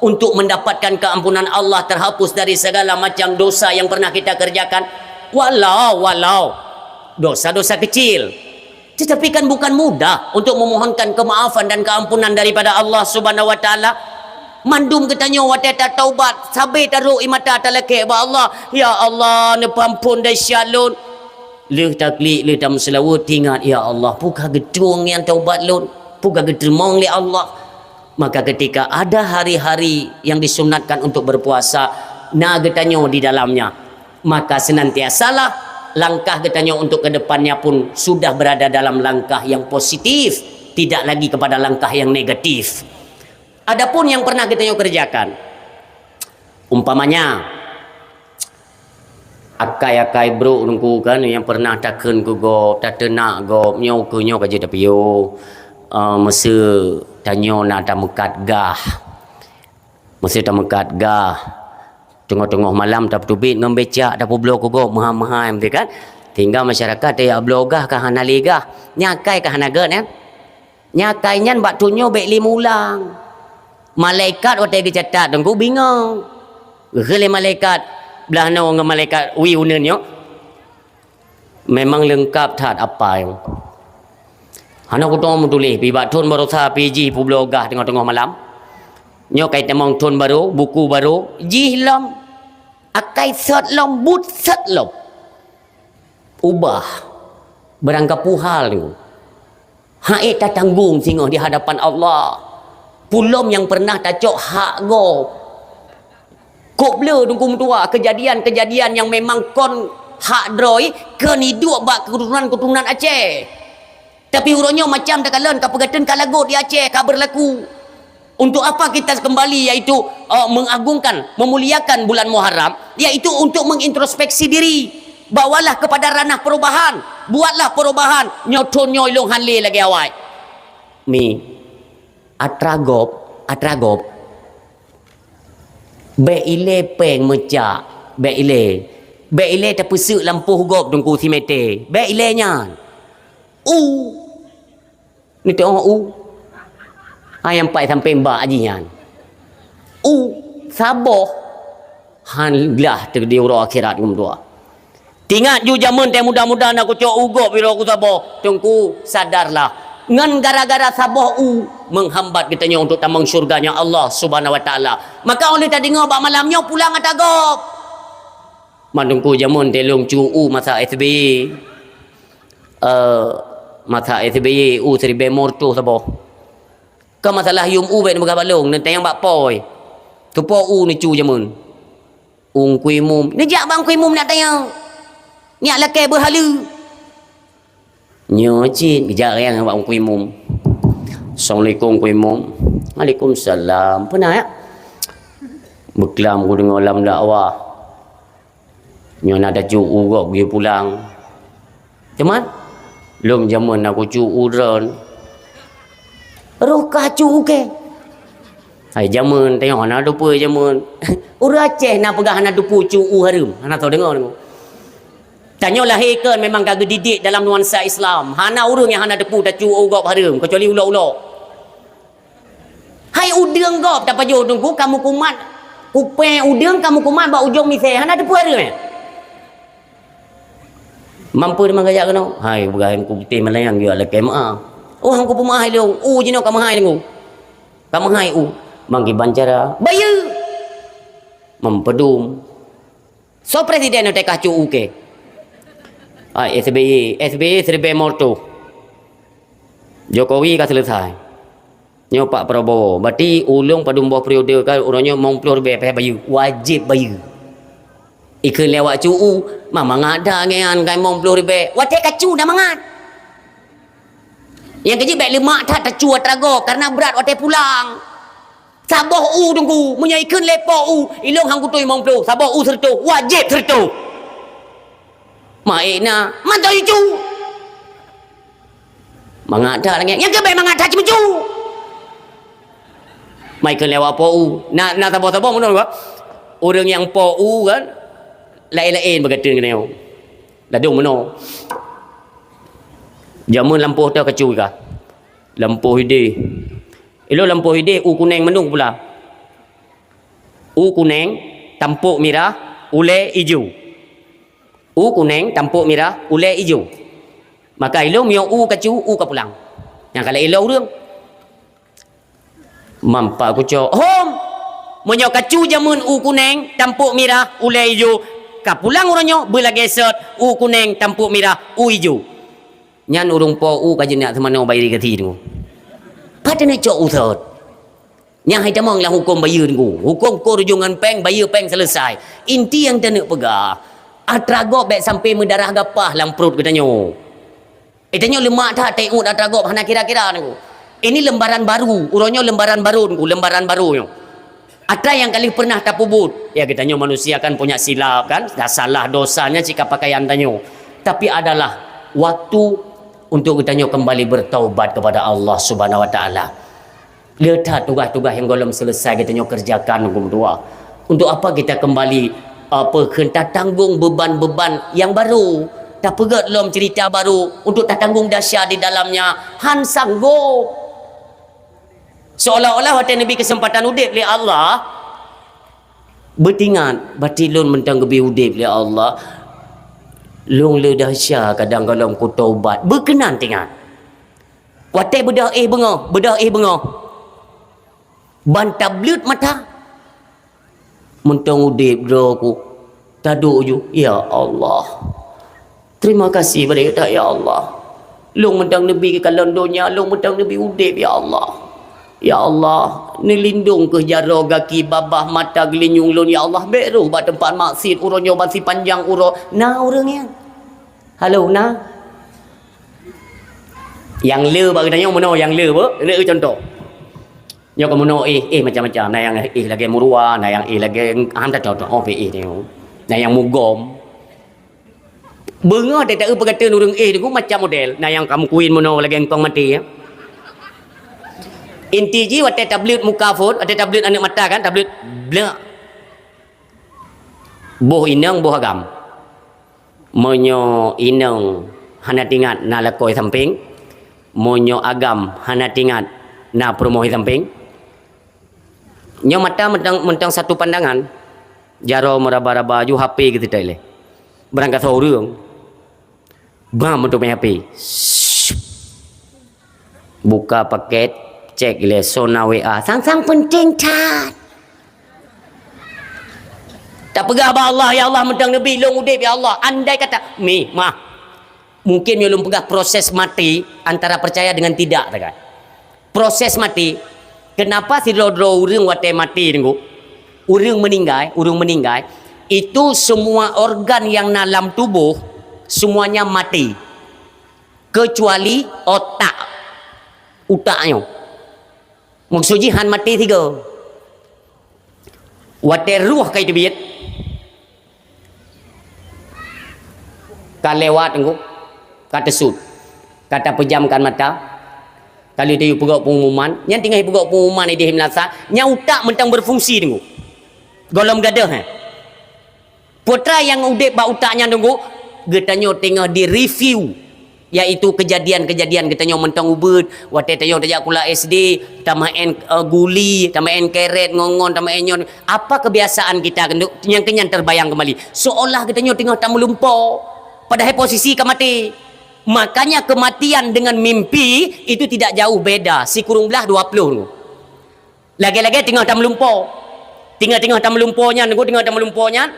untuk mendapatkan keampunan Allah, terhapus dari segala macam dosa yang pernah kita kerjakan. Walau, walau dosa-dosa kecil. Tetapi kan bukan mudah untuk memohonkan kemaafan dan keampunan daripada Allah Subhanahu wa Taala. Mandum geutanyoe watée tataubat, sabe tarok ie mata talakée bak Allah, "Ya Allah, neupeuampon desya lôn." Lheueh taklik, lheueh tameuseulaweuet, ingat, "Ya Allah, peue ka geuteueng nyang taubat lôn? Peue ka geuteurimong lé Allah?" Maka ketika ada hari-hari yang disunatkan untuk berpuasa, na geutanyoe di dalamnya, maka senantiasalah langkah geutanyoe untuk ke depannya pun sudah berada dalam langkah yang positif, tidak lagi kepada langkah yang negatif. Adapun yang pernah geutanyoe kerjakan, umpamanya, akai-akai brok Teungku kan, nyang pernah takheun keu gob, tateunak gob, nyoe keu nyoe ka jeuet tapiôh. Eh, meuseu tanyoe na tameukat gah. Meuseu tameukat gah. Teungoh-teungoh malam tapeuteubiet ngon becak, tapeubloe keu gob meuhai-meuhai, beutôi kan? Sehingga masyarakat tajak bloe gah ka hana lé gah. Nyan akai ka hana gét, nyan. Nyan akai nyan bak thon nyoe bék lé meuulang. Malaikat watée geucatat Teungku bingong. Geukheun lé malaikat, blah noe ngon malaikat wie uneuen nyoe. Memang leungkap that apai. Hana kutoe meutuléh, pi bak thon baroesa pi jih peubloe gah teungoh-teungoh malam. Nyoe kai tamong thon barô, buku barô, jih lom. Akai sot lom, buet sot lom. Ubah. Barangkapeue hal nyoe. Hak ék tatanggong singoh di hadapan Allah. Peue lom nyang pernah tacok hak gob. Kok bleu Teungku meutuah kejadian-kejadian nyang memang kon hak droe, kon iduek bak keuturonan-keuturonan Aceh. Tapi uroe nyoe macam takalon ka peugateun ka lagot di Aceh ka beurlaku. Untuk apa kita kembali, yaitu, eh, mengagungkan, memuliakan bulan Muharram, yaitu untuk mengintrospeksi diri. Bawalah kepada ranah perubahan, buatlah perubahan. Nyoe thon nyoe ilong han lé lagée awai. Mi, atra gob, atra gob. Bék ilée péng meucak, bék ilée. Bék ilée tapeuseuk lampôh gob Teungku simete. Bék ilée nyan. U. Neuteu'oh u. Hai nyang pat sampéng bak jih nyan. U saboh. Han glah teuh di uroe akhirat ngon dua. Tingat ju jameun tée muda-muda na kucok u gob uroe ku saboh. Teungku, sadarlah. Ngon gara-gara saboh u menghambat geutanyoe untuk tamong syurganya Allah Subhanahu wa Taala. Maka 'oh lheueh tadeungoe bak malam nyoe pulang ata gob. Man Teungku jameun tée lôn cu u masa S B Y. Eh, masa S B Y u siribée meureutôh saboh. Ka masalah yuem u bék neupeugah bak lôn, neutanyong bak poi. Keupo u neucu jameun. U Teungku Imum. Neujak bak Teungku Imum nak tanyong. Nyak lakée beuhaleue. Nyoe cit geujak rayang bak Teungku Imum. "Assalamualaikum Teungku Imum." "Waalaikumsalam." "Peue na, ya?" "Beuklam kudeungoe lam dakwah nyoe na tacu u gob geuyue pulang. Teuma lom jameun na kucu u droen." "Roh ka cu u kée?" "Hai jameun, tanyoe hana teupeue jameun." Ureuëng Aceh na peugah hana teupeue cu u hareuem, hana soe deungoe, deungoe. Tanyoe lahé kon memang ka geudidik dalam nuansa Islam. Hana ureuëng nyang hana teupeue tacu u gob hareuem, keucuali ulok-ulok. Hai udeueng gob tapajoh Teungku, ka meukumat, kupée udeueng ka meukumat bak ujong misée, hana teupeue hareuem. Mampu teuma gajak keunoe? Hai, peugah Teungku putéh malayang jua lakée meu'ah. Oh, han kupeumeu'ah lôn. U jinoe ka meuhai Teungku. Ka meuhai u. Bangkiban cara. Bayeue. Mempeudum. Soe presiden nyang teuka cu u kée? Ai, S B Y, S B Y siribée meureutôh. Jokowi ka seuleusai. Nyoe Pak Prabowo. Berarti ulôn padum boh periode ka uroe nyoe limong ploh ribée payah bayeue. Wajéb bayeue. Ikheun lé awak cu u, ma mangat that ngian ka limong ploh ribée. Watée ka cu na mangat. Nyang keujeuet bék leumak that tacu atra gob, karena brat watée pulang. Saboh u Teungku, meunyoe ikheun lé po u, ilôn han kutoe limong ploh, saboh u seureutôh, wajéb seureutôh. Maék na, mantong icu. Mangat that lagèe nyan. Nyang keubiet mangat that ceumeucue. Mai keu lewat po u. Na, na saboh-saboh meunoe, ureueng nyang po u kan, laén-laén bak geutanyoe. Ladôm meunoe. Jameun lampôh teuh kacu ka. Lampôh idéh. Ilôn lampôh idéh u kunèng mandum pula. U kunèng, tampôk mirah, ulèe ijo. U kunèng, tampôk mirah, ulèe ijo. Maka ilôn meunyoe u kacu, u kapulang. Nyang ka lheueh ilôn ureueng. Mampa kucok. Hom! Meunyoe kacu jameun u kunèng, tampôk mirah, ulèe ijo, kapulang uroe nyoe beulagèe sot, u kunèng, tampôk mirah, u ijo. Nyan ureueng po u ka jinak seumanoe bayeue geutanyoe. Pat taneuk cok u sot. Nyan hai tamong lam hukôm bayeue teungku. Hukôm kô rujung ngon pèng, bayeue pèng seuleusai. Inti nyang taneuk peugah, atra gob bèk sampé meudarah gapah lam pruet geutanyoe. Eh, tanyoe leumak that teuingat atra gob hana kira-kira teungku. Ini lembaran baru, uroe nyoe lembaran baru teungku, lembaran baru nyoe. Atra nyang ka lheueh pernah tapeubuet. Ya, geutanyoe manusia kan punya silap kan, dah salah dosanya cit ka pakaian tanyoe. Tapi adalah waktu untuk geutanyoe kembali bertaubat kepada Allah Subhanahu Wa Taala. Le that tugaih-tugaih nyang gohlom seuleusai geutanyoe keureujakan, Teungku meutuah. Untuk apa kita kembali, apa kheun, tatanggong beuban-beuban nyang barô, tapeugèt lom ceurita barô untuk tatanggong dahsya di dalamnya? Han sanggob. Seolah-olah watèe neubri keuseumpatan udép lé Allah, beutingat, "Batin lôn mantong geubri udép lé Allah. Lôn le dahsya kadang gohlom kutaubat." Beukeunan tingat. Watèe beudôh éh beungoh, beudôh éh beungoh. Ban tableuet mata. Mantong udép droe ku. Taduek ju, "Ya Allah. Terima kasih bak gata, ya Allah. Lôn mantong neubri keu kalon donya, lôn mantong neubri udép, ya Allah. Ya Allah, neulindong keuh jaroe gaki, babah, mata, geulinyueng lôn, ya Allah. Bèk rôh bak teumpat maksiet uroe nyoe ban sipanjang uroe." Na ureueng nyan? Halo, na? Nyang le bak geutanyoe meunoe, nyang le beuh, le contoh. Nyoe ka meunoe éh, éh macam-macam. Na nyang éh lagèe meuruwa, na nyang éh lagèe han tacok-cok, oh, éh nyoe. Na nyang mugom. Beungoh teuh taeu peugah teun ureueng éh teungku macam model. Na nyang ka meukuin meunoe lagèe eungkong maté, ya. Inti jih watèe tableuet muka phôn, watèe tableuet aneuk mata kan, tableuet blek. Boh inong, boh agam. Meunyoe inong hana tingat na lakoe sampéng, meunyoe agam hana tingat na peurumoh sampéng. Nyoe mata mantong, mantong satu pandangan, jaroe meuraba-raba ju H P geuseutôt lé. Barangkasoe ureueng, bam untuk main H P. Buka paket, cek lé, sona W A. Sang-sang penting that. Tapeugah bak Allah, "Ya Allah, mantong neubri lôn udép, ya Allah." Andai kata, mi, mah. Mungkin meunyoe lôn peugah proses maté antara percaya dengan tidak, kan? Proses maté. Kenapa sidroe-droe ureueng watèe maté, Teungku? Ureueng meninggai, ureueng meninggai, itu semua organ yang na lam tuboh, semuanya mati. Kecuali otak, utak nyoe. Maksud jih han maté sigoe. Watèe roh ka jiteubiet, ka lewat teungku, ka teusut, ka tapeujamkan mata, ka lheueh tayue peugöt pengumuman, nyan teungoh peugöt pengumuman idéh meunasah, nyan utak mantong berfungsi teungku. Gohlom gadôh, eh. Peue treuk nyang udép bak utak nyan teungku, geutanyoe teungoh di-review, yaitu kejadian-kejadian geutanyoe mantong ubeut, watèe tanyoe tajak sikula S D, tameu'en, eh, guli, tameu'en kerét, ngon-ngon, tameu'en nyoe. Apa kebiasaan kita keuneuk, nyang keu nyan terbayang kembali. Seolah geutanyoe teungoh tameulumpo, padahai posisi ka maté. Makanya kematian dengan mimpi itu tidak jauh beda, sikureueng blah dua ploh teungku. Lagèe-lagèe teungoh tameulumpo. Teungoh-teungoh tameulumpo nyan, teungoh teungoh tameulumpo nyan,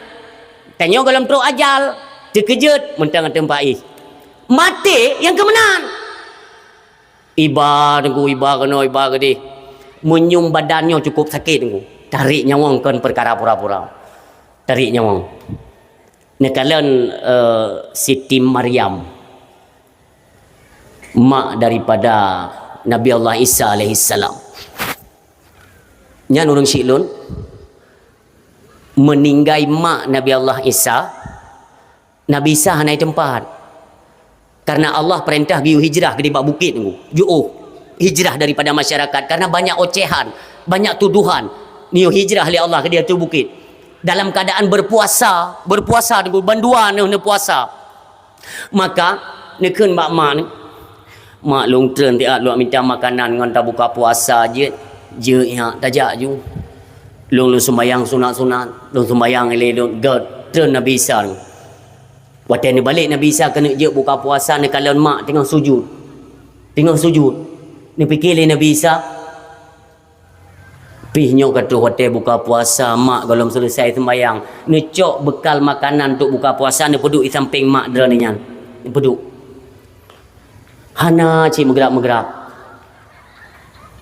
tanyoe gohlom trok ajal, teukeujot, mantong ateueh paih. Maté nyang keu meunan. Iba teungku, iba keunoe, iba keudéh. Meunyoe badan nyoe cukup sakét teungku. Tarék nyawöng kon peukara pura-pura. Tarék nyawöng. Neukalon, eh, Siti Maryam, mak daripada Nabi Allah Isa alaihissalam. Nyan ureueng syiek lôn, meuninggai mak Nabi Allah Isa, Nabi Isa hana di teumpat. Karena Allah perintah geuyue hijrah keudeh bak bukét nyoe. Jiôh hijrah daripada masyarakat karena banyak ocehan, banyak tuduhan. Neuyue hijrah lé Allah keudeh ateueh bukét. Dalam keadaan berpuasa, berpuasa nyoe, bandua neuh neupuasa. Maka, neukheun bak mak neuh, "Mak, lôn treun siat lôn minta makanan ngon tabuka puasa jeuet, jeuet nyak tajak ju. Lôn, lôn sumbayang sunat-sunat, lôn sumbayang ilée lôn gét," treun Nabi Isa nyoe. Watée neubalek Nabi Isa keuneuk jeuet buka puasa, neukalon mak teungoh sujud. Teungoh sujud. Neupike lé Nabi Isa, "Pih nyoe ka troh watée buka puasa, mak gohlom seuleusai seumayang." Neucok beukal makanan untuk buka puasa, neupeuduek di sampéng mak droeneuh nyan. Neupeuduek. Hana cit meugrak-meugrak.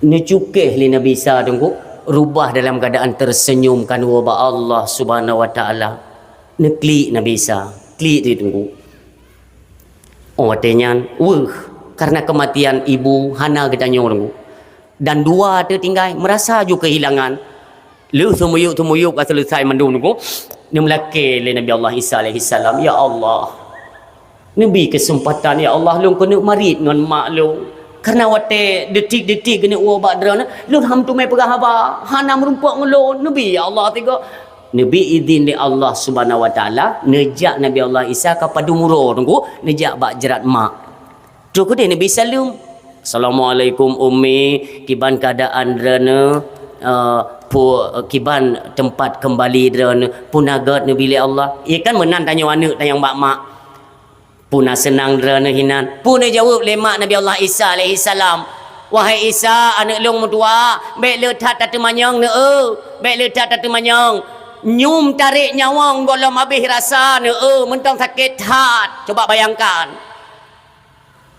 Neucukéh lé Nabi Isa teungku, rubah dalam keadaan tersenyum kan woe bak Allah Subhanahu wa Taala. Neuklik Nabi Isa, klik di teungku. Oh, watée nyan, weueh, karena kematian ibu hana geutanyoe teungku. Dan dua teutinggai, merasa ju kehilangan. Lheueh seumiyueb-seumiyueb ka seuleusai mandum teungku, neumeulakée lé Nabi Allah Isa alaihissalam, "Ya Allah, neubi keuseumpatan, ya Allah, lôn keuneuk marit ngon mak lôn. Karena watée detik-detik keuneuk woe bak droeneuh, lôn han teumé peugah haba, hana meurumpok ngon lôn. Neubi, ya Allah, tiga." Neubi idhin lé Allah Subhanahu wa Taala, neujak Nabi Allah Isa ka padum uroe teungku, neujak bak jrat mak. Troh keudeh Nabi Isa leuem, "Assalamualaikum, Ummi. Kiban keuadaan droeneuh, eh, pu-, kiban teumpat keumbali droeneuh? Peue na gét neubi lé Allah?" Iya kan meunan tanyoe aneuëk tanyong bak mak. "Peue na seunang droeneuh hinan?" Peue neujaweueb lé mak Nabi Allah Isa alaihissalam, "Wahai Isa, aneuëk lôn meutuwah, bék le that tateumanyong neueu, bék le that tateumanyong. Nyum tarek nyawöng gohlom habéh rasa neueu, mantong sakét that. Coba bayangkan."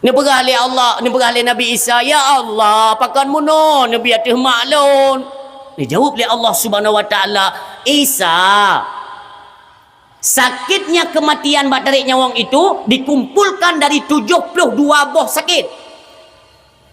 Neupeugah lé Allah, neupeugah lé Nabi Isa, "Ya Allah, pakon meunoe neubi ateueh mak lôn?" Neujaweueb lé Allah Subhanahu wa Taala, "Isa, sakitnya kematian bak tarek nyawöng itu dikumpulkan dari tujuh puluh dua boh sakit."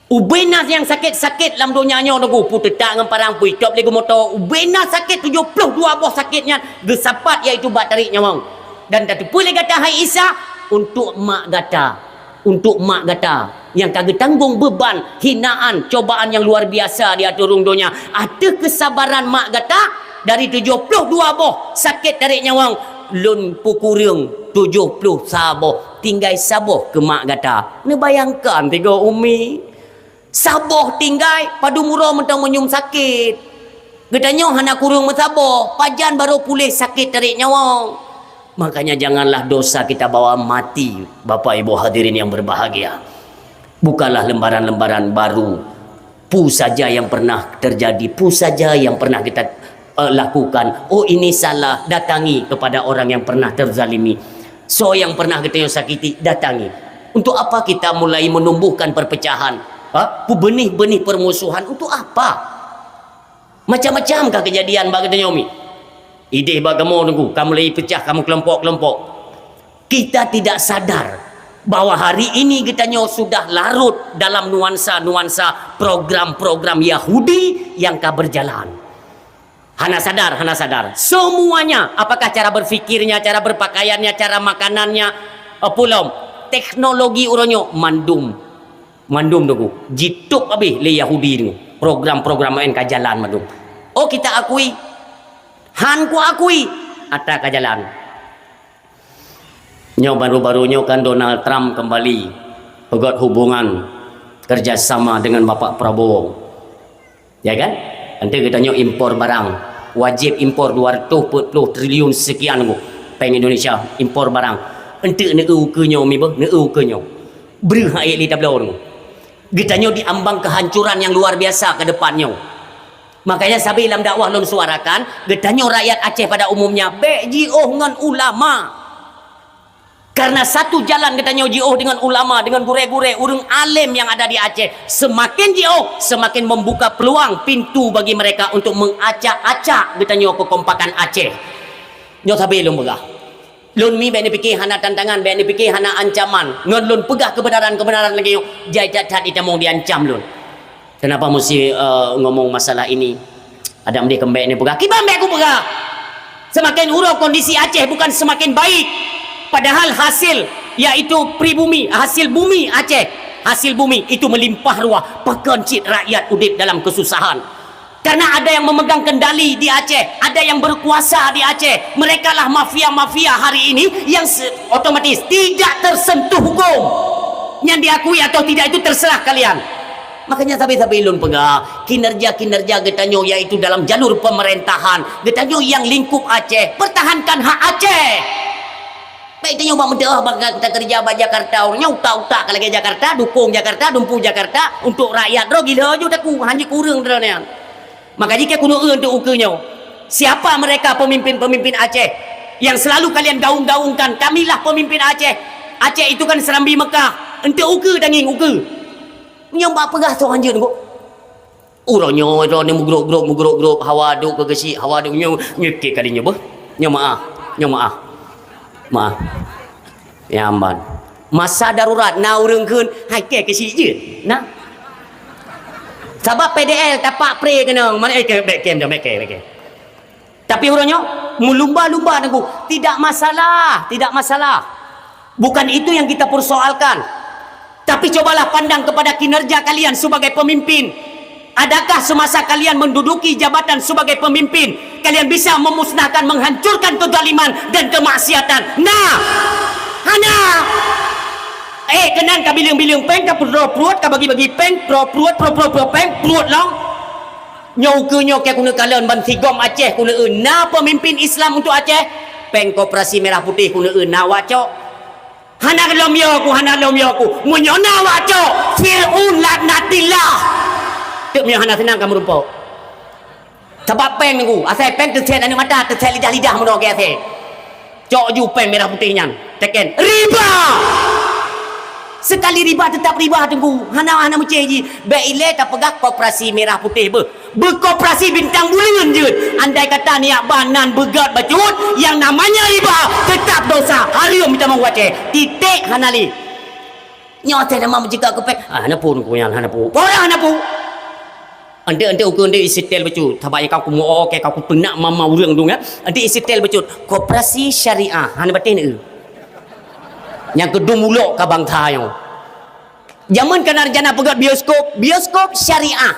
Ubena nyang sakét-sakét lam donya nyoe teungku, peue teutak ngon parang, peue itôb lé geumoto, ubena sakét tujoh ploh dua boh sakét nyan geusapat, yaitu bak tarek nyawöng. Dan tateupeue lé gata, hai Isa, untuk mak gata, untuk mak gata nyang ka geutanggong beuban, hinaan, cobaan nyang luar biasa di ateueh rhueng donya. Ateueh keusabaran mak gata, dari tujoh ploh dua boh sakét tarek nyawöng, lôn peukureueng tujoh ploh saboh, tinggai saboh keu mak gata. Neubayangkan tiga umi. Saboh tinggai, padum uroe mantong meunyum sakét. Geutanyoe hana kureueng meusaboh, pajan barô puléh sakét tarek nyawöng. Makanya janganlah dosa kita bawa mati, Bapak Ibu hadirin yang berbahagia. Bukalah lembaran-lembaran baru. Peue saja yang pernah terjadi, peue saja yang pernah kita, eh, lakukan. Oh, ini salah, datangi kepada orang yang pernah terzalimi. Soe nyang pernah geutanyoe sakiti, datangi. Untuk apa kita mulai menumbuhkan perpecahan? Ha? Benih-benih permusuhan untuk apa? Macam-macam ka kejadian bak geutanyoe mi. Idéh bak kamoe teungku, ka mulai pecah, ka meukelompok-kelompok. Kita tidak sadar bahwa hari ini geutanyoe sudah larut dalam nuansa-nuansa program-program Yahudi yang ka berjalan. Hana sadar, hana sadar. Semuanya, apakah cara berfikirnya, cara berpakaiannya, cara makanannya, eh, pulom, teknologi uroe nyoe, mandum. Mandum teungku. Jitôb habéh lé Yahudi teungku. Program-program laén ka jalan mandum. Oh, kita akui. Han ku akui. Ata ka jalan. Nyoe baru-baru nyoe kan Donald Trump kembali peugöt hubungan kerjasama dengan Bapak Prabowo. Ya kan? Enteuk geutanyoe impor barang, wajéb impor dua ratus empat puluh triliun sekian nyoe péng Indonesia impor barang. Enteuk neueu ukeue nyoe mi beuh, neueu ukeue nyoe. Breuh ayat lé tabloe nyoe. Geutanyoe di ambang kehancuran yang luar biasa ke depan nyoe. Makanya sabe lam dakwah lôn suarakan, geutanyoe rakyat Aceh pada umumnya, bék jiôh ngon ulama. Karena satu jalan geutanyoe jiôh dengan ulama, dengan gurée-gurée, ureuëng além yang ada di Aceh. Semakin jiôh, semakin membuka peluang pintu bagi mereka untuk mengacak-acak geutanyoe kekompakan Aceh. Nyoe sabe lôn peugah. Lôn mi bék neupike hana tantangan, bék neupike hana ancaman. Ngon lôn peugah kebenaran-kebenaran lagée nyoe, jai that-that itamong diancam lôn. Kenapa mesti, eh, ngomong masalah ini? Adak meudeh keumbek ni peugah, kiban bék kupeugah. Semakin uroe kondisi Aceh bukan semakin baik. Padahal hasil yaitu pribumi, hasil bumi Aceh. Hasil bumi itu melimpah ruah, pakon cit rakyat udeb dalam kesusahan. Karena ada yang memegang kendali di Aceh, ada yang berkuasa di Aceh. Merekalah mafia-mafia hari ini yang se-, otomatis tidak tersentuh hukum. Yang diakui atau tidak itu terserah kalian. Makanya sabe-sabe lôn peugah, kinerja-kinerja geutanyoe yaitu dalam jalur pemerintahan, geutanyoe yang lingkup Aceh, pertahankan hak Aceh. Baik tanyoe bak meudoh bak gata kerja bak Jakarta, ureueng nyoe utak-utak ka lagèe Jakarta, dukung Jakarta, dumpu Jakarta, untuk rakyat droe gila ju taku, hana kureueng droe nyan. Maka jih keu keuneuk eu untuk ukeue nyoe. Siapa mereka pemimpin-pemimpin Aceh yang selalu kalian gaung-gaungkan, "Kamilah pemimpin Aceh. Aceh itu kan Serambi Mekah." Enteuk ukeue tangieng ukeue. Nyoe bak peugah soe hanjeuet nyoe. Uroe nyoe droeneuh meugrôp-grôp, meugrôp-grôp, hawa duek keu geusyik, hawa duek nyoe, nyoe keu kali nyoe beuh. Nyoe meu'ah, nyoe meu'ah. Meu'ah. Nyang ban. Masa darurat na ureueng kheun, hai keu geusyik jeuet. Nah. Sabab P D L tapak pre keunong, mana eh, bèk kem dah, bèk kem, bèk kem. Tapi uroe nyoe, meulumba-lumba Teungku, tidak masalah, tidak masalah. Bukan itu yang kita persoalkan. Tapi cobalah pandang kepada kinerja kalian sebagai pemimpin. Adakah semasa kalian menduduki jabatan sebagai pemimpin, kalian bisa memusnahkan, menghancurkan kezaliman dan kemaksiatan? Nah, hana. Eh, keunan ka bileueng-bileueng péng, ka peuet pruet, ka bagi-bagi péng, pruet, pruet, pruet, pruet, pruet péng, pruet lom. Nyoe ukeue nyoe keu keuneuk kalon ban sigom Aceh keuneuk eu na pemimpin Islam untuk Aceh. Péng koperasi merah putih keuneuk eu na wak cok. Hana lom yo ku, hana lom yo ku. Meunyoe na wak cok, Fir'aun laknatillah. Teuk meunyoe hana seunang ka meurumpok. Sabab péng Teungku, asai péng teusét aneuk mata, teusét lidah-lidah meunoe keu asai. Cok ju péng merah putih nyan, teken riba. Sekali riba tetap riba Teungku. Hana, hana meucé jih. Bèk ilèe tapeugah koperasi merah putih beuh. Beukoperasi bintang buleuen jeuet. Andai kata niat ba nan beugöt bacut, yang namanya riba tetap dosa. Hareuem mita meuwacée. Titek hana lé. Nyoe teuh nama meujika keu péng. Ah, hana peue Teungku nyan, hana peue. Peue hana peue? Ante-ante ukeue ante isetel bacut. Sabab nyang ka kumeu'oke ka kupeunak mama ureueng tu nyan. Ante isetel bacut. Koperasi syariah. Hana batin eu. Nyang keudum ulok ka bangsa nyoe. Jameun ka na rencana peugöt bioskop, bioskop syariah.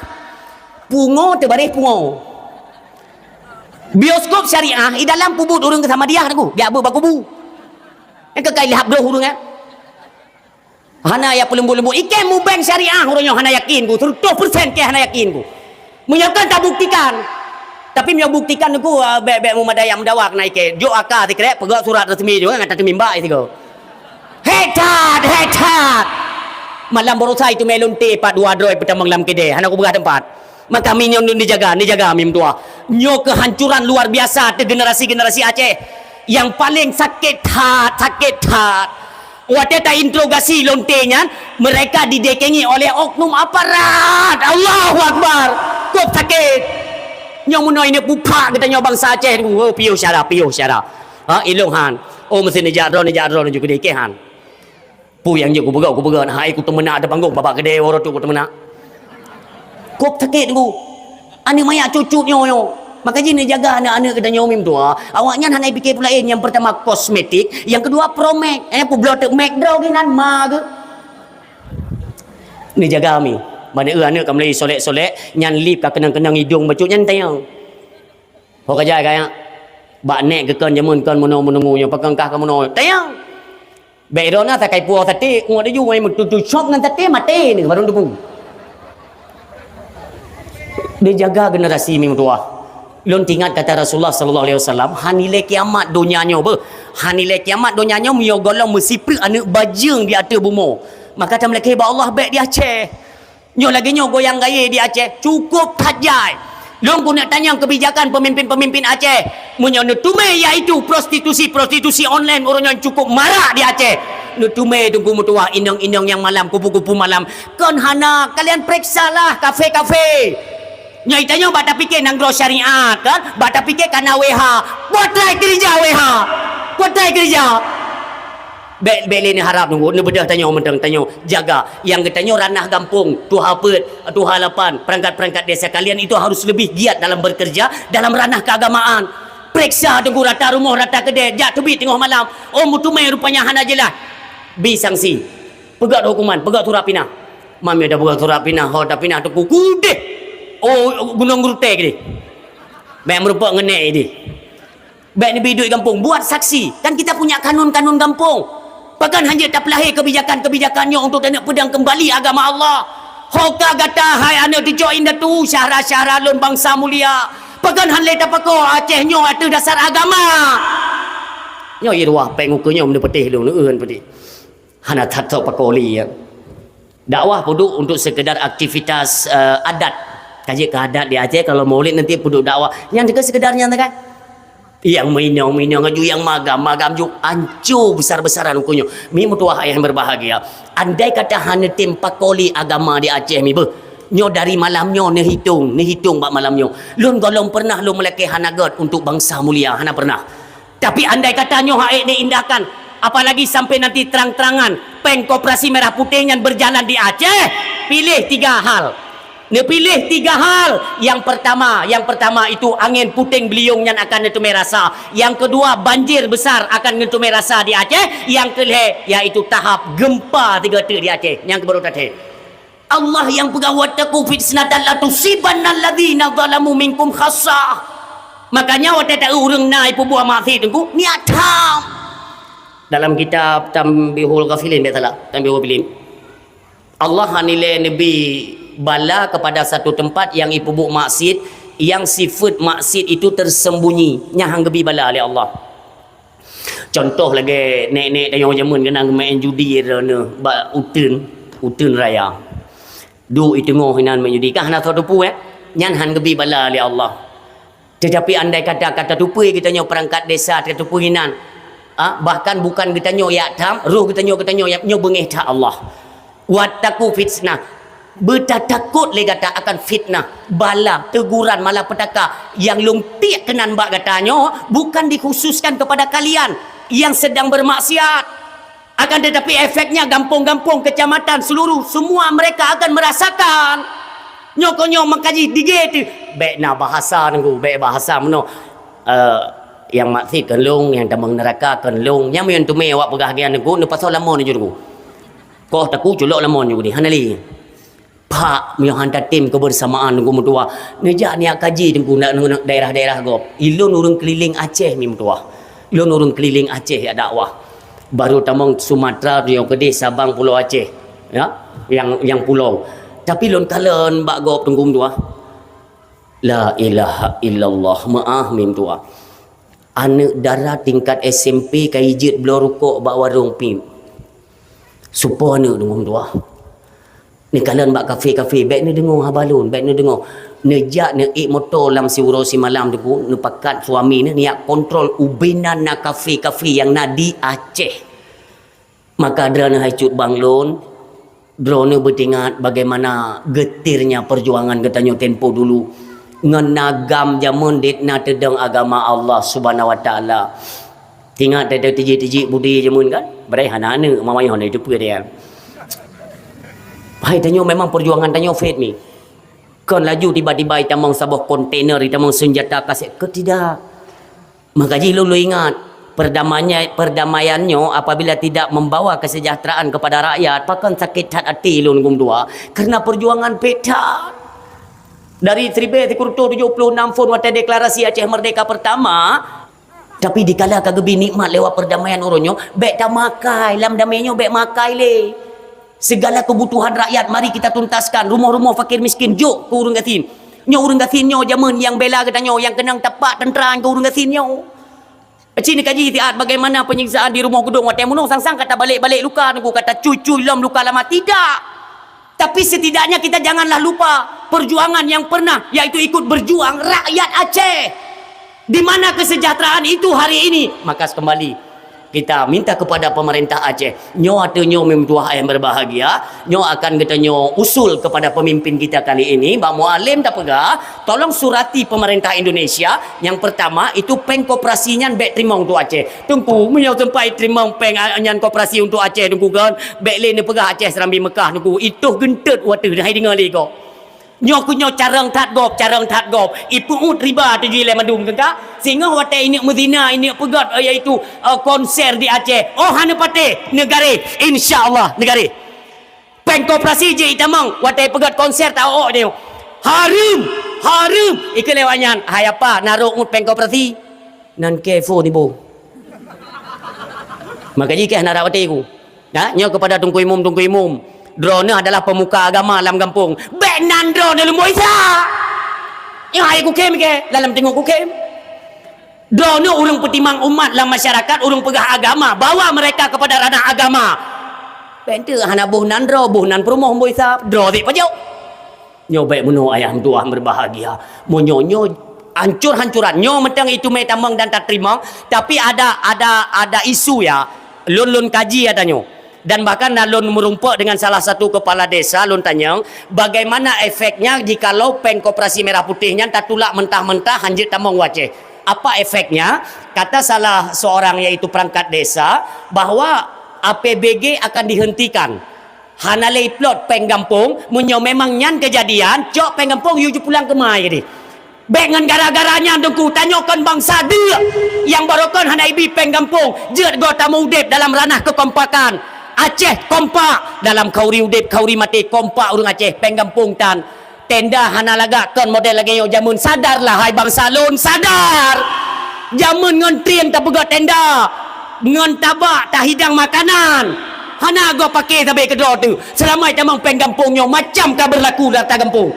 Pungo teubaréh pungo. Bioskop syariah, i dalam peubuet ureueng keu Samadiyah Teungku. Biak beuet bak kubu. Nyang keu kai lhab droh ureueng, eh. Hana ya peuleumbot-leumbot. Ikei mubeng syariah uroe nyoe hana yakin ku, seratus persen kei hana yakin ku. Meunyoe kan tabuktikan. Tapi meunyoe buktikan ku, ah, bèk, bèk meumadai meudawa keunan ikei. Jok aka sikrek, peugöt surat resmi juga ngon tateumim bak sigoe. Hék that, hék that. Malam baroesa itu mé lonte pat dua droe peutamong lam keudè. Hana kupeugah teumpat. Maka mi nyoe neujaga, neujaga mi meutuah. Nyoe kehancuran luar biasa ateueh generasi-generasi Aceh. Nyang paleng sakét that, sakét that. Watée tainterogasi lonte nyan, mereka didekengi oleh oknum aparat. Allahu Akbar. Kok sakét. Nyoe meunoe ini pupak geutanyoe bansa Aceh. Oh, piôh syara, piôh syara. Ha, ilong han. Oh, meusti neujak droe, neujak droe, neujak keudeh, ikei han. Peue nyang jeuet kupeugah, kupeugah, hai kuteumeunak ateueh panggong, babah keudeh uroe tu kuteumeunak. Kok sakét Teungku. Aneuk manyak cut-cut nyoe, nyoe. Maka jih neujaga aneuk-aneuk geutanyoe mi meutuah. Awaknyan hana pike peue laén, nyang peurtama kosmetik, nyang keudua promek. Eh, peubloe teuk mek droe geuh nan ma geuh. Neujaga mi. Ban eu aneuk ka mulai solek-solek, nyan lip ka keunong-keunong idong bacut nyan tanyong. Ho ka jai ka nyak. Bak nek geukon jameun kon meunoe meununggu nyoe, pakon kah ka meunoe. Tanyong. Bèk droeneuh takai puwoe saté, ngon laju ngon meutuju cop ngon saté maté nyoe baru teupeu. Dijaga generasi mi meutuah. Lôn teuingat kata Rasulullah sallallahu alaihi wasallam, "Han ilée kiamat donya nyoe beuh. Han ilée kiamat donya nyoe meunyoe gohlom meusipreuk aneuk bajeueng di ateueh bumoe." Maka tameulakée bak Allah bèk di Aceh. Nyoe lagée nyoe goyang gayée di Aceh, cukup that jai. Lôn keuneuk tanyong keubijakan peumimpin-peumimpin Aceh. Meunyoe neuteumé yaitu prostitusi-prostitusi online uroe nyoe cukup marak di Aceh. Neuteumé Teungku meutuah inong-inong nyang malam, kupu-kupu malam. Kon hana, kalian peuriksalah kafe-kafe. Nyoe tanyoe bak tapike nanggroe syariat kan, bak tapike ka na W H. Kuat rai keurija W H. Kuat rai keurija. Bèk, bèk lé neuharab Teungku, neubeudôh tanyoe mantong tanyoe jaga. Nyang geutanyoe ranah gampông, tuha peuet, tuha lapan, perangkat-perangkat desa kalian itu harus lebih giat dalam bekerja dalam ranah keagamaan. Peuriksa Teungku rata rumoh, rata keudè, jak teubiet teungoh malam. Oh, meuteumé rupanya hana jeulaih. Bi sanksi. Peugah hukuman, peugah surat pinah. Mam ya dah peugah surat pinah, ho dah pinah teungku kudeh. Oh, gunong rute gini. Banyak merupakan ngenek ini. Baik Nabi duit gampông, buat saksi. Kan kita punya kanun-kanun gampông. Pakon hana tapeulahé kebijakan-kebijakan nyoe untuk taneuk peudong kembali agama Allah. Ho ka gata hai aneuk cucu indatu, syahra-syahra lôn bansa mulia. Pakon hana lé tapako Aceh nyoe ateueh dasar agama. Nyoe i ruah péng ukeue nyoe meuneu peuteh lôn, eueun peuteh. Hana that soe pakoli ya. Dakwah peuduek untuk sekedar aktivitas, eh, adat. Ka jeuet keu adat di Aceh, kalau maulid nanti peuduek dakwah. Nyan juga sekedar nyan kan. Yang meuinong-meuinong aju, yang magam-magam ju, anco besar-besaran ukeue nyoe. Mi meutuah ayah yang berbahagia. Andai kata hana tem pakoli agama di Aceh mi beuh. Nyoe dari malam nyoe neuhitong, neuhitong bak malam nyoe. Lôn gohlom pernah lôn meulakée hana gét untuk bansa mulia, hana pernah. Tapi andai kata nyoe hak ék diindahkan, apalagi sampai nanti terang-terangan péng koperasi merah putih nyan berjalan di Aceh, pilih tiga hal. Neupiléh tiga hal. Yang pertama, yang pertama itu angin puting beliung nyan akan neuteumé rasa. Yang kedua, banjir besar akan neuteumé rasa di Aceh. Yang kelhée, yaitu tahap gempa tiga teuk di Aceh. Nyang keubaro taté. Allah yang peugah, "Wattaqu fitnatan la tusibanna alladzina zalamu minkum khassah." Makanya watée taeu ureuëng na ipeubuet maksiat teungku, niat tham. Dalam kitab Tanbihul Ghafilin, biasalah, Tanbihul Ghafilin. Allah nilai Nabi bala kepada satu tempat yang ipeubuet maksiat, yang sifat maksiat itu tersembunyi, nyang hang geubi bala lé Allah. Contoh lagée nek-nek tanyoe jameun keunan main judi droeneuh bak uteuen, uteuen raya. Duek i teungoh inan main judi, kan hana soe teupeu, eh? Nyan han geubi bala lé Allah. Tetapi andai kata ka tatupui geutanyoe perangkat desa, tatupui inan, ah, bahkan bukan geutanyoe yak tham, roh geutanyoe, geutanyoe yak nyoe beungéh that Allah. Wattaqu fitnah. Beutatakot lé gata akan fitnah, bala, teguran, malapetaka nyang lôn tiek keunan bak gata nyoe bukan dikhususkan kepada kalian yang sedang bermaksiat. Akan tetapi efeknya gampông-gampông, kecamatan, seluruh, semua mereka akan merasakan. Nyoe keuh nyoe meukaji dige teuh. Bék na bahasa nunggu, bék bahasa meunoe. Eh, nyang maksiat keu lôn, nyang tamong neuraka keu lôn. Nyang meunyoe teumé awak peugah gian nunggu, neupasoe lamon nyoe nunggu. Koh taku culok lamon nyoe geude, hana lé. Pak, meunyoe han tatem kebersamaan Teungku meutuah, neujak neujak kaji Teungku na-, na-, daerah-daerah gob. Ilôn ureuëng keulileng Aceh mi meutuah. Ilôn ureuëng keulileng Aceh jak dakwah. Baru tamong Sumatera, nyoe keudeh Sabang, Pulo Aceh. Ya, nyang, nyang pulo. Tapi lôn kalon bak gob Teungku meutuah. La ilaha illallah, meu'ah mi meutuah. Aneuëk dara tingkat S M P ka ijeuet bloe rukok bak warong pim. Soe po aneuëk Teungku meutuah. Neukalon bak kafe-kafe, bék neudeungoe haba lôn, bék neudeungoe. Neujak neuék moto lam siuroe simalam Teungku, neupakat suami neuh neujak kontrol ubena na kafe-kafe nyang na di Aceh. Maka droeneuh hai cut bang lôn, droeneuh beutingat bagaimana geutirnya perjuangan geutanyoe tempo dulu. Ngon agam jameun dit na teudong agama Allah Subhanahu Wa Taala. Tingat teuh tijik-tijik budi jameun kan? Beureh hana aneuëk, mama nyoe hana jiteupeue dia. Hai tanyoe memang perjuangan tanyoe fit mi. Kon laju tiba-tiba itamong saboh kontainer, itamong senjata kasét. Keu tidak. Maka jih lôn, lôn ingat, perdamaian, perdamaian nyoe apabila tidak membawa kesejahteraan kepada rakyat, pakon sakét that até lôn gum dua. Karena perjuangan peta. Dari seribu sembilan ratus tujuh puluh enam phon watée deklarasi Aceh Merdeka pertama, Tapi dikala ka geubi nikmat lewat perdamaian uroe nyoe, bék tamakai, lam damé nyoe bék makai lé. Segala kebutuhan rakyat mari kita tuntaskan, rumoh-rumoh fakir miskin jok keu ureuëng gasien. Nyoe ureuëng gasien nyoe jameun nyang bela geutanyoe nyang keunong tapak teuntra keu ureuëng gasien nyoe. Aci neukaji siat bagaimana penyiksaan di Rumoh Geudong watée meunoe sang-sang ka tabalek-balek luka Teungku, ka tacui-cui lom luka lama, tidak. Tapi setidaknya kita janganlah lupa perjuangan yang pernah, yaitu ikut berjuang rakyat Aceh. Di mana kesejahteraan itu hari ini? Maka kembali kita minta kepada pemerintah Aceh. Nyoe ateueh nyoe meutuah ayah berbahagia, nyoe akan geutanyoe usul kepada pemimpin kita kali ini, Mbak Mualem tapeugah, tolong surati pemerintah Indonesia. Yang pertama itu péng koperasi nyan bék teurimong untuk Aceh. Teungku, meunyoe sempat teurimong péng, a, nyan koperasi untuk Aceh, Teungku, kan? Bék lé neupeugah Aceh Serambi Mekah, Teungku. Itoh geunteut wateuh, hai deungoe lé ko. Nyoe keu nyoe carông that gob, carông that gob. Ipeu'ut riba tuju ilée mandum teuka. Singoh watée ineuk meuzina, ineuk peugét, eh, yaitu, eh, konser di Aceh. Oh, hana patéh, neugaré. Insya Allah, neugaré. Péng koperasi jih itamong, watée peugét konser ta-ok nyoe. Hareuem, hareuem. Ikeu lewat nyan, hai apa, narok ngut péng koperasi. Nan kée phon ibu. Maka jih kée hana rab até ku. Ha? Nyoe kepada Teungku Imum, Teungku Imum. Droeneuh adalah pemuka agama lam gampông. Bék nan droeneuh leumboi sa. Nyoe hai kukem ke, dalam tengok kukem. Droeneuh ureuëng peutimang umat lam masyarakat, ureuëng peugah agama, bawa mereka kepada ranah agama. Bék tu hana boh nan droe, boh nan peurumoh leumboi sa, droe dik pajoh. Nyoe bék meunoe ayah meutuah berbahagia. Meunyoe nyoe hancur-hancuran, nyoe mantong itu meutamong dan tateurimong, tapi ada, ada, ada isu ya, lôn, lôn kaji ata nyoe. Dan bahkan na lôn meurumpok dengan salah satu kepala desa, lôn tanyong, bagaimana efeknya jikalau péng koperasi merah putih nyan tatulak mentah-mentah hanjeuet tamong u Aceh. Apa efeknya? Kata salah seorang yaitu perangkat desa bahwa A P B G akan dihentikan. Hana lé iplot péng gampông, meunyoe memang nyan keujadian, cok péng gampông yue jipulang keumai deh. Bék ngon gara-gara nyan Teungku, tanyoe kon bansa deuk nyang barokon hana ibi péng gampông, jeuet goe tameu udeb dalam ranah keukompakan. Aceh kompak, dalam khauri udeb, khauri maté, kompak ureuëng Aceh, péng gampông tan. Tenda hana lagak kon model lagée nyoe jameun. Sadarlah hai bansa lôn, sadar! Jameun ngon trieng tapeugét tenda, ngon tabak tahidang makanan. Hana goe paké sabe keudroe teuh. Seulama tamong péng gampông nyoe macam ka beurlaku rata gampông.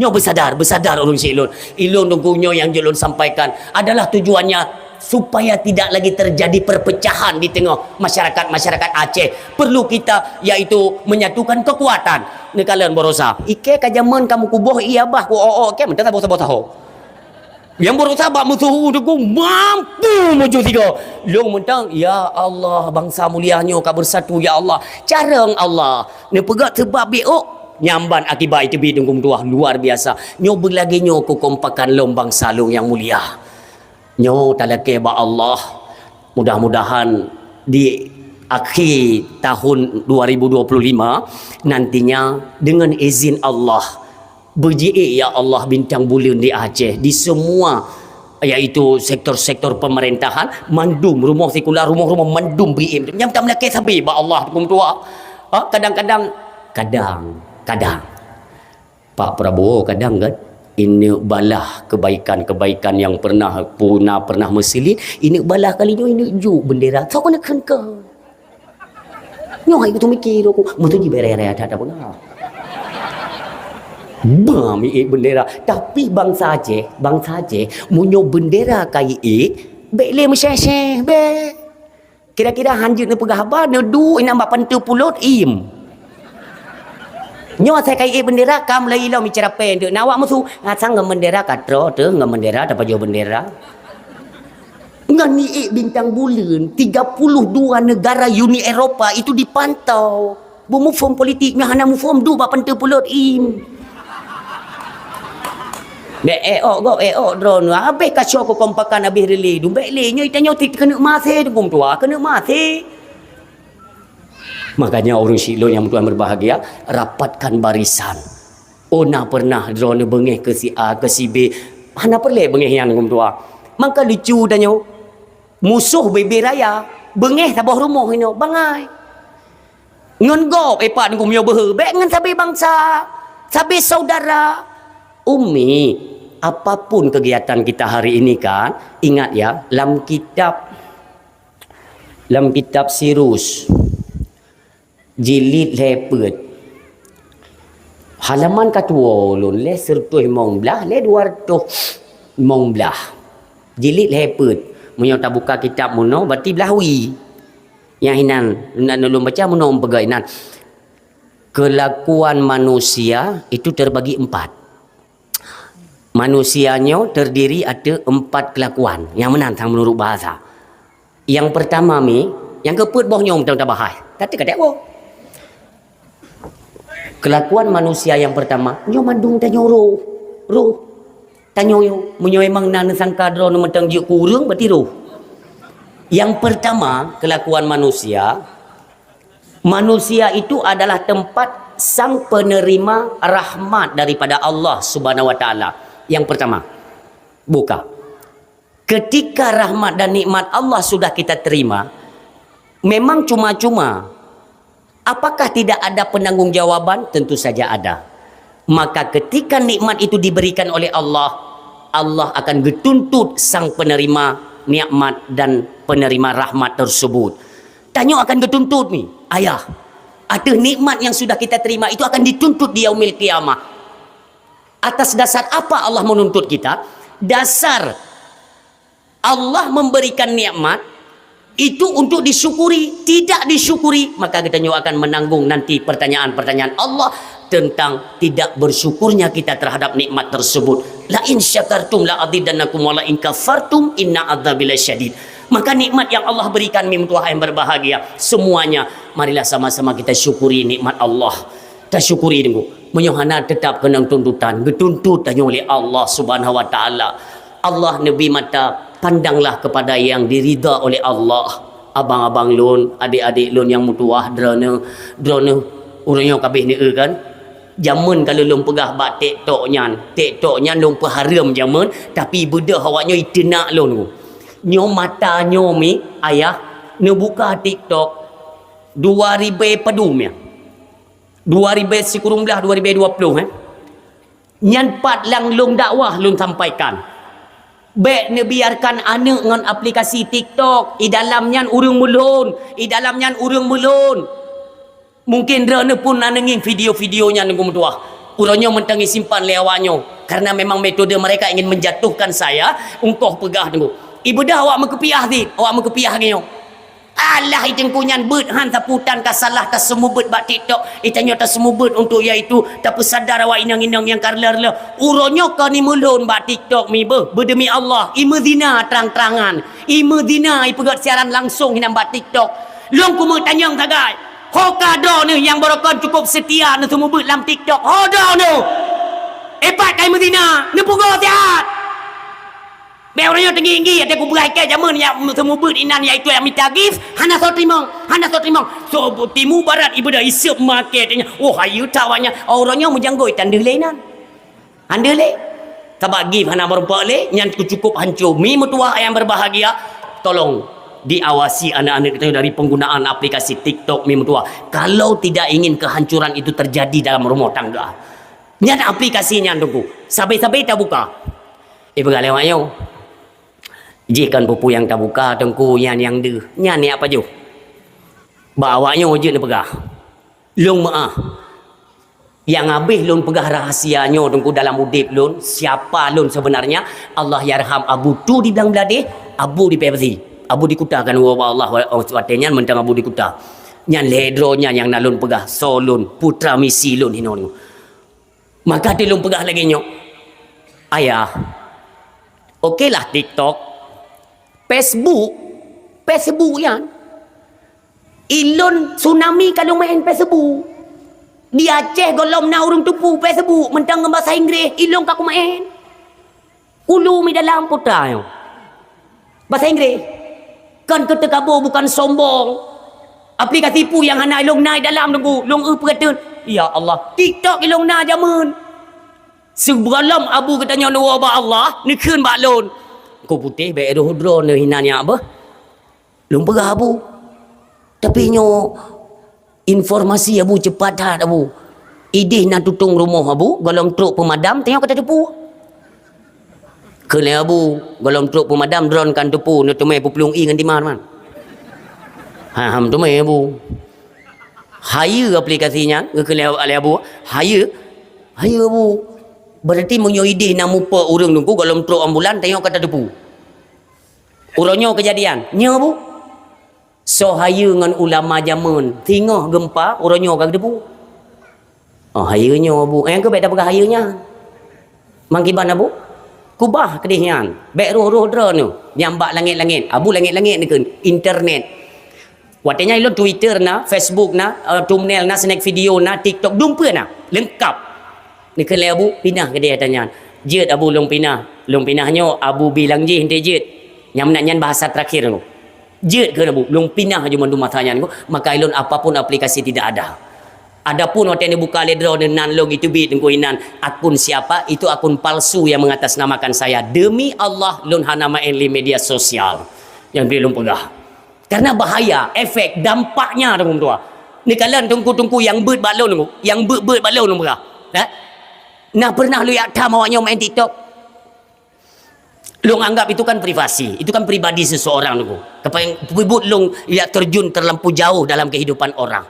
Nyoe beusadar, beusadar ureuëng syik lôn. Ilôn Teungku nyoe nyang jeuet lôn sampaikan adalah tujuannya supaya tidak lagi terjadi perpecahan di tengah masyarakat-masyarakat Aceh. Perlu kita, yaitu menyatukan kekuatan. Neukalon baroesa. Ikée ka jameun ka meukuboh ié abah ku o-o, ikée mantong saboh-saboh taho. Nyang baroesa bak meusuhu Teungku mampu maju sigoe. Lôn mantong, ya Allah, bansa mulia nyoe ka beusatu, ya Allah. Carông Allah. Neupeugét seubab biôk. Nyang ban akibat iteubiet Teungku meutuah luar biasa. Nyoe beulagée nyoe keukompakan lom bansa lôn nyang mulia. Nyoe talakée bak Allah, mudah-mudahan di akhé tahun dua ribu dua puluh lima nantinya, dengan izin Allah, beujiék ya Allah bintang buleuen di Aceh, di semua, yaitu sektor-sektor pemerintahan, mandum rumoh sikula, rumoh-rumoh mandum bri-im. Nyang tamlakée sabe bak Allah Teungku meutuah. Ha, kadang-kadang, kadang-kadang Pak Prabowo kadang kan, ineuk balah kebaikan-kebaikan nyang pernah pu-, na pernah meusilet, ineuk balah kali nyoe ineuk jok bendera. Sok keuneuk kheun-kheun. Nyoe hai kuteumiki lôn ku, meuteujih bereh-reh that peugah. Ba miék bendera, tapi bansa Aceh, bansa Aceh, meunyoe bendera ka iék, bék lé meuséh-séh, bék. Kira-kira hanjeuet neupeugah haba, neuduek inan bak panteue pulot, im. Nyoe asai ka iék bendera, ka mulai ilom iceurapée, deuk na awak musoh, ngasang ngon bendera ka troh teuh, ngon bendera tapajoh bendera. Ngon iék bintang buleuen, tiga puluh dua negara Uni Eropa itu dipantau. Beumuphom politik nyang hana muphom duek bak panteue pulot, im. Bék éok gob, éok droeneuh. Habéh kasoe keukompakan, habéh rele. Dumbék lé nyoe, tanyoe ti keuneuk maté, dugum tuha keuneuk maté. Makanya ureuëng syik lôn nyang meutuah meubahagia, rapatkan barisan. Oh, na pernah droeneuh beungéh keu si A, keu si B. Hana peureulée beungéh nyan dugum tuha. Maka lucu tanyoe. Musoh bebe raya, beungéh saboh rumoh inoe, bangai. Ngon gob, eh, pat ngon meunyoe beuhe, bék ngon sabe bansa, sabe saudara. Umi, apapun kegiatan kita hari ini kan, ingat ya, lam kitab, lam kitab Sirus, jilid lhée peuet. Halaman ka tuwoe ulôn, lhée seureutôh limong blaih, lhée dua reutôh limong blaih. Jilid lhée peuet. Meunyoe tabuka kitab meunoe, berarti blaih wie. Nyang inan, na ulôn baca meunoe peugah inan. Kelakuan manusia itu terbagi empat. Manusia nyoe terdiri ateueh empat kelakuan. Nyang meunan sang meunurot bahasa. Nyang peurtama mi, nyang keupeuet boh nyoe mantong tabahas. Ka teuka teuka boh. Kelakuan manusia nyang peurtama, nyoe mandum tanyoe roh. Roh. Tanyoe nyoe, meunyoe memang na neusangka droeneuh mantong jeuet keu ureuëng, berarti roh. Nyang peurtama, kelakuan manusia, manusia itu adalah tempat Sang penerima rahmat daripada Allah Subhanahu wa Taala. Yang pertama, buka. Ketika rahmat dan nikmat Allah sudah kita terima, memang cuma-cuma. Apakah tidak ada penanggung jawaban? Tentu saja ada. Maka ketika nikmat itu diberikan oleh Allah, Allah akan getuntut sang penerima nikmat dan penerima rahmat tersebut. Tanyoe akan getuntut ni, ayah. Ateueh nikmat yang sudah kita terima itu akan dituntut di yaumil qiyamah. Atas dasar apa Allah menuntut kita? Dasar Allah memberikan nikmat itu untuk disyukuri, tidak disyukuri, maka kita nyoe akan menanggung nanti pertanyaan-pertanyaan Allah tentang tidak bersyukurnya kita terhadap nikmat tersebut. "La in syakartum la azidannakum wa la in kafartum inna adzabi lasyadid." Maka nikmat yang Allah berikan, mi meutuah yang berbahagia, semuanya marilah sama-sama kita syukuri nikmat Allah. Tasyukuri deungoe. Meunyoe hana, teutap keunong tuntutan, geutuntut tanyoe lé Allah Subhanahu wa Taala. Allah neubri mata, pandanglah kepada yang diridha oleh Allah. Abang-abang lôn, adik-adik lôn nyang meutuwah, droeneuh, droeneuh ureueng nyoe ka abéh neueu kan? Jameun ka lôn peugah bak TikTok nyan, TikTok nyan lôn peuhareuem jameun, tapi beudôh awak nyoe iteunak lôn. Nyoe mata nyoe mi, ayah, neubuka TikTok dua ribèe padum nyan. Dua ribèe sikureueng blaih, dua ribèe dua ploh, eh. Nyan pat nyang lôn dakwah lôn sampaikan. Bèk neubiarkan aneuk ngon aplikasi TikTok, i dalam nyan ureueng meulhôn, i dalam nyan ureueng meulhôn. Mungkin droeneuh pun na neungieng video-video nyan, Teungku meutuwah. Uroe nyoe mantong isimpan lé awak nyoe, karena memang metode mereka ingin menjatuhkan saya, ungkoh peugah Teungku. Ibeudôh awak meukeupiah cit, awak meukeupiah nyoe. Alah, i Teungku nyan beuet han sapeue tan ka salah taseumeubeuet bak TikTok. I tanyoe taseumeubeuet untuk yaitu tapeusadar awak inong-inong nyang ka reuloh-reuloh. Uroe nyoe kon imeulhôn bak TikTok mi beuh, beudemi Allah, imeuzina trang-trangan. Imeuzina, ipeugöt siaran langsong hinan bak TikTok. Lôn keumeung tanyong sagai. Ho ka droeneuh nyang barokon cukup seutia neuseumeubeuet lam TikTok? Ho droeneuh? Eh, pat ka imeuzina, neupeugoe siat. Bèk uroe nyoe teunggi-inggi, até kupeugah kèe jameun nyang seumeubeuet inan, yaitu nyang mita gift, hana soe teurimong, hana soe teurimong. Soe timu barat ibeudôh iseup maké tanya, "Oh, hayeue that awak nyan." Oh, uroe nyoe meujanggôi tan deuh lé inan. Han deuh lé. Sabab gift hana meurumpok lé, nyan cukup hanco. Mi meutuwah nyang berbahagia, tolong diawasi aneuk-aneuk geutanyoe dari penggunaan aplikasi TikTok mi meutuwah. Kalau tidak ingin kehancuran itu terjadi dalam rumah tangga. Nyan aplikasi nyan, Teungku. Sabe-sabe tabuka. Eh, peugah lé awak nyoe. Jih kon peue-peue nyang tabuka, Teungku, nyan nyang deuh. Nyan nyan pajoh. Bak awak nyoe jeuet neupeugah. Lôn meu'ah. Nyang habéh lôn peugah rahasia nyoe, Teungku, dalam udép lôn, siapa lôn sebenarnya, Allahyarham Abu Tu di Blang Bladeh, Abu di Pepsi, Abu di Kuta kan, wa Allah, wa-, watèe nyan mantong Abu di Kuta. Nyan lhèe droe nyan nyang na lôn peugah, soe lôn, putra misi lôn hinoe nyoe. Maka teulôn peugah lagèe nyoe, "Ayah, okelah TikTok, Facebook, Facebook nyan. Ilôn tsunami ka lôn maén Facebook. Di Aceh gohlom na ureueng teupeu Facebook, mantong ngon basa Inggréh, ilôn ka kumaén." Ulu mi dalam kota nyoe. Basa Inggréh. Kon keu teukabô, bukan sombong. Aplikasi peue nyang hana ilôn na i dalam, Teungku? Lôn eu peue ka teun. Ya Allah, TikTok ilôn na jameun. Sigohlom Abu geutanyoe neuwoe bak Allah, neukheun bak lôn. Ko putéh bèk roh droeneuh inan nyak beuh. Lôn peugah Abu. Tapi nyoe informasi Abu cepat that Abu. Idéh na tutong rumoh Abu, gohlom trok peumadam, tanyoe ka tateupeue. Kheun lé Abu, gohlom trok peumadam, droen kan teupeue, neuteumé peuplueng ié ngon timah man. Ha, ham teumé Abu. Hayeue aplikasi nyan, geukheun lé Abu, hayeue, hayeue Abu. Berarti meunyoe idéh na mupe ureueng Teungku gohlom trok ambulan, tanyoe ka tateupeue. Uroe nyoe keujadian, nyoe Abu. Soe hayeue ngon ulama jameun, singoh geumpa, uroe nyoe ka geuteupeue. Oh, hayeue nyoe, Abu. Eh, keu bèk tapeugah hayeue nyan. Mangkiban, Abu? Kubah keudéh nyan. Bèk roh-roh droeneuh nyang bak langét-langét. Abu langét-langét neukheun, internet. Watèe nyan ilôn Twitter na, Facebook na, eh, thumbnail na, snack video na, TikTok, dum peue na. Leungkap. Neukheun lé Abu, pinah keudéh ata nyan. Jeuet Abu lôn pinah. Lôn pinah nyoe, Abu bilang jih enté jeuet. Nyang meunan nyan bahasa terakhir nyoe. Jeuet kheun Abu, lôn pinah laju mandum masa nyan nyoe, maka ilôn apapun aplikasi tidak ada. Adapun watée neubuka lé droeneuh nan lôn geuteubiet Teungku inan, akun siapa, itu akun palsu yang mengatasnamakan saya. Demi Allah, lôn hana maén lé media sosial. Nyang pih lôn peugah. Karena bahaya, efek, dampaknya, Teungku meutuah. Neukalon teungku-teungku nyang beuet bak lôn, Teungku. Nyang beuet-beuet bak lôn, Teungku peugah. Eh? Nah, pernah lôn jak tham awak nyoe maén TikTok. Lôn anggap itu kan privasi, itu kan pribadi seseorang, Teungku. Kepa-, peubuet lôn jak terjun terlampau jauh dalam kehidupan orang.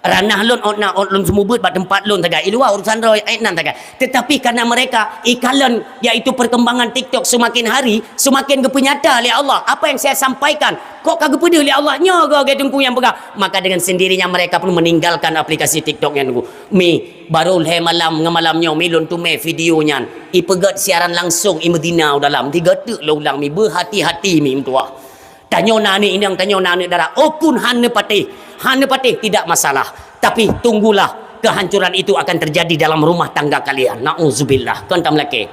Ranah lôn ot na ot lôn seumeubeuet bak teumpat lôn sagai, i luwa urusan droe, eh, nan sagai. Tetapi karena mereka ikalon, yaitu perkembangan TikTok semakin hari, semakin geupeunyata lé Allah. Apa yang saya sampaikan, kok ka geupeudeuh lé Allah, nyoe geuh Teungku nyang peugah. Maka dengan sendirinya mereka pun meninggalkan aplikasi TikTok nyan, Teungku. Mi, baru lhée malam ngon malam nyoe mi lôn teumé video nyan. Ipeugét siaran langsung, imeuzina u dalam. Tiga teuk lôn ulang mi, beuhati-hati mi meutuah. Tanyoe na aneuk inong, tanyoe na aneuk dara. Oh pun hana patéh, hana patéh tidak masalah. Tapi tunggulah kehancuran itu akan terjadi dalam rumah tangga kalian. Nauzubillah. Kon tam lakée.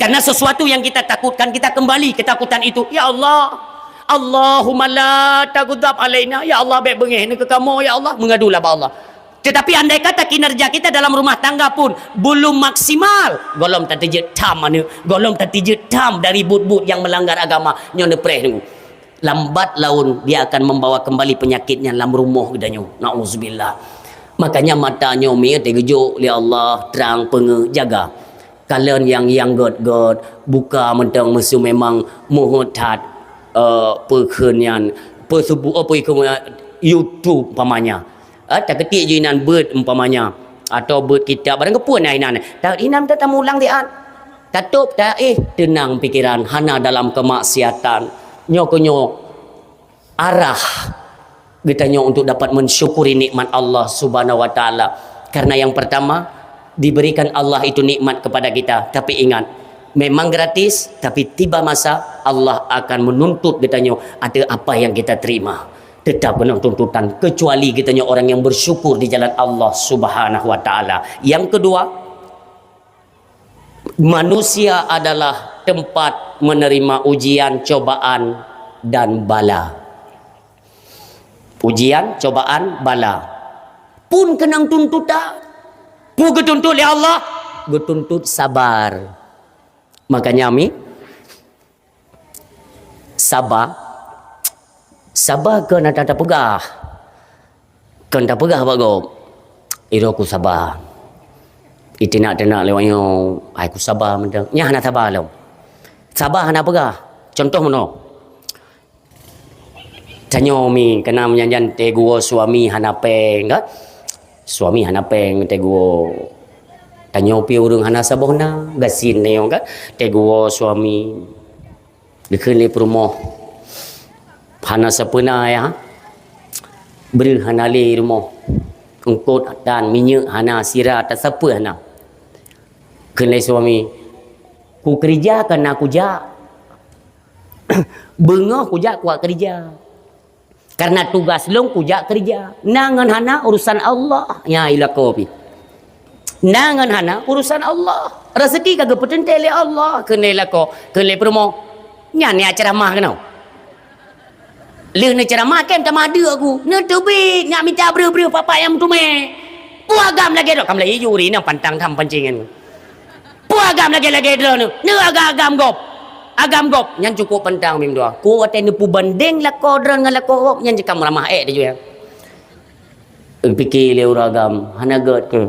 Karena sesuatu yang kita takutkan, kita kembali ketakutan itu. Ya Allah, Allahumma la taghdab alaina. Ya Allah, bék beungéh neuh keu kamoe, ya Allah. Mengadulah bak Allah. Tetapi andai kata kinerja kita dalam rumah tangga pun belum maksimal, gohlom tateujeuet tham aneuk, gohlom tateujeuet tham dari buet-buet yang melanggar agama, nyoe neupreh Teungku. Lambat laun dia akan membawa kembali penyakit nyan lam rumoh geutanyoe. Nauzubillah. Makanya mata nyoe mi teugeujok lé Allah, trang peungeuh jaga. Kalon nyang, nyang gét-gét, buka mantong meuseu memang meuheuet that, eh, peukheun nyan, peuseubu-, oh, peukheun, eh, YouTube umpamanya. Eh, takeutik ju inan beuet umpamanya, atau beuet kitab, barang keupeue na inan. Ta-, inan ta-, tamulang siat. Tatôb ta-, eh, teunang pikiran, hana dalam kemaksiatan. Nyoe keuh nyoe arah geutanyoe untuk dapat mensyukuri nikmat Allah Subhanahu wa Taala. Karena yang pertama, diberikan Allah itu nikmat kepada kita. Tapi ingat, memang gratis, tapi tiba masa Allah akan menuntut geutanyoe ateueh apa yang kita terima. Tetap keunoe tuntutan, kecuali geutanyoe orang yang bersyukur di jalan Allah Subhanahu wa Taala. Yang kedua, manusia adalah tempat menerima ujian, cobaan, dan bala. Ujian, cobaan, bala. Pun keunong tuntutan. Peue geutuntut lé Allah? Geutuntut sabar. Makanya mi, saba, saba keu na tapeugah. Kon tapeugah bak gob, "Iroe ku saba." Iteunak-teunak lé awak nyoe, "Ai ku saba mantong." Nyan hana saba lom. Saba hana peugah. Contoh meunoe. Tanyoe mi, kana meujan-jan teuguwoe suami hana péng, kan? Suami hana péng teuguwoe. Tanyoe pi ureuëng hana saboh na, gasien tanyoe, kan? Teuguwoe suami. Geukheun lé peurumoh, hana sapeue na ya. Breueh hana lé rumoh. Eungkot dan minyeuk hana, sira tasapeue hana. Kheun lé suami, "Ku keurija ka na kujak. Beungoh kujak kuat keurija." Karena tugas lôn kujak keurija. Na ngon hana urusan Allah. Nya ilako pi. Na ngon hana urusan Allah. Rezeki ka geupeuteuntée lé Allah. Kheun lé lakoe, kheun lé peurumoh. Nyan nyak ceramah keunoe. Lheueh neuceramah kém tamah deuk aku. Neuteubiet nyak mita breueh-breueh papa nyang meuteumé. Peue agam lagée droe ka meulayeue juri nyang pantang tham pancingan. Peue agam lagée-lagée droeneuh? Neu agam-agam gob. Agam gob nyan cukôp pantang mim dua. Ku watée neupeubandeng lakoe droeneuh ngon lakoe gob nyan jeuet ka meuramah ék teuh juya. Pike lé ureuëng agam, hana gét keuh.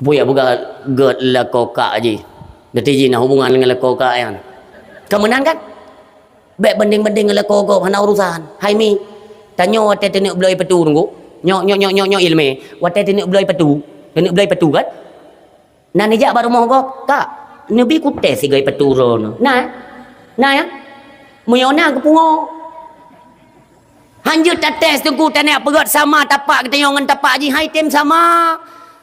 Peue jak peugah gét lakoe kak jih. Geuti jih na hubungan ngon lakoe kak nyan. Ka meunan kan? Bék bandeng-bandeng ngon lakoe gob, hana urusan. Hai mi, tanyoe watée teuneuk bloe patu nunggu. Nyoe, nyoe, nyoe, nyoe, nyoe ilmé. Watée teuneuk bloe patu, teuneuk bloe patu kan? Na neujak bak rumoh gob, "Kak, neubi kutéh sigoe patu droeneuh." Na, eh? Na, ya? Meunyoe na geupungo. Hanjeuet tatéh teungku, tanyoe peugét sama tapak geutanyoe ngon tapak jih, hai tem sama.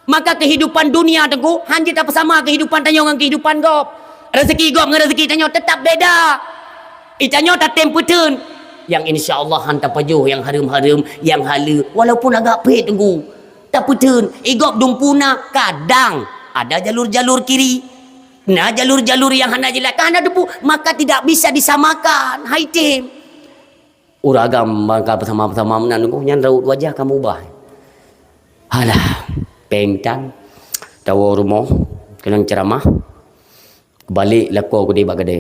Maka kehidupan dunia teungku, hanjeuet tapeusama kehidupan tanyoe ngon kehidupan gob. Rezeki gob ngon rezeki tanyoe tetap beda. Itanyoe tatem peuteun. Yang insya Allah han tapajoh, yang hareuem-hareuem, yang haleue, walaupun agak phet teungku. Tapeuteun, igob dumpu na, kadang ada jalur-jalur kiri, na jalur-jalur yang hana jelas, ka hana teupeu, maka tidak bisa disamakan. Hai tem. Ureuëng agam bangka beusama-beusama meunan, nyan raut wajah ka mubah. Alah, péng tan. Tawoe rumoh, keunong ceuramah. Balik lakoe keudeh bak keudè.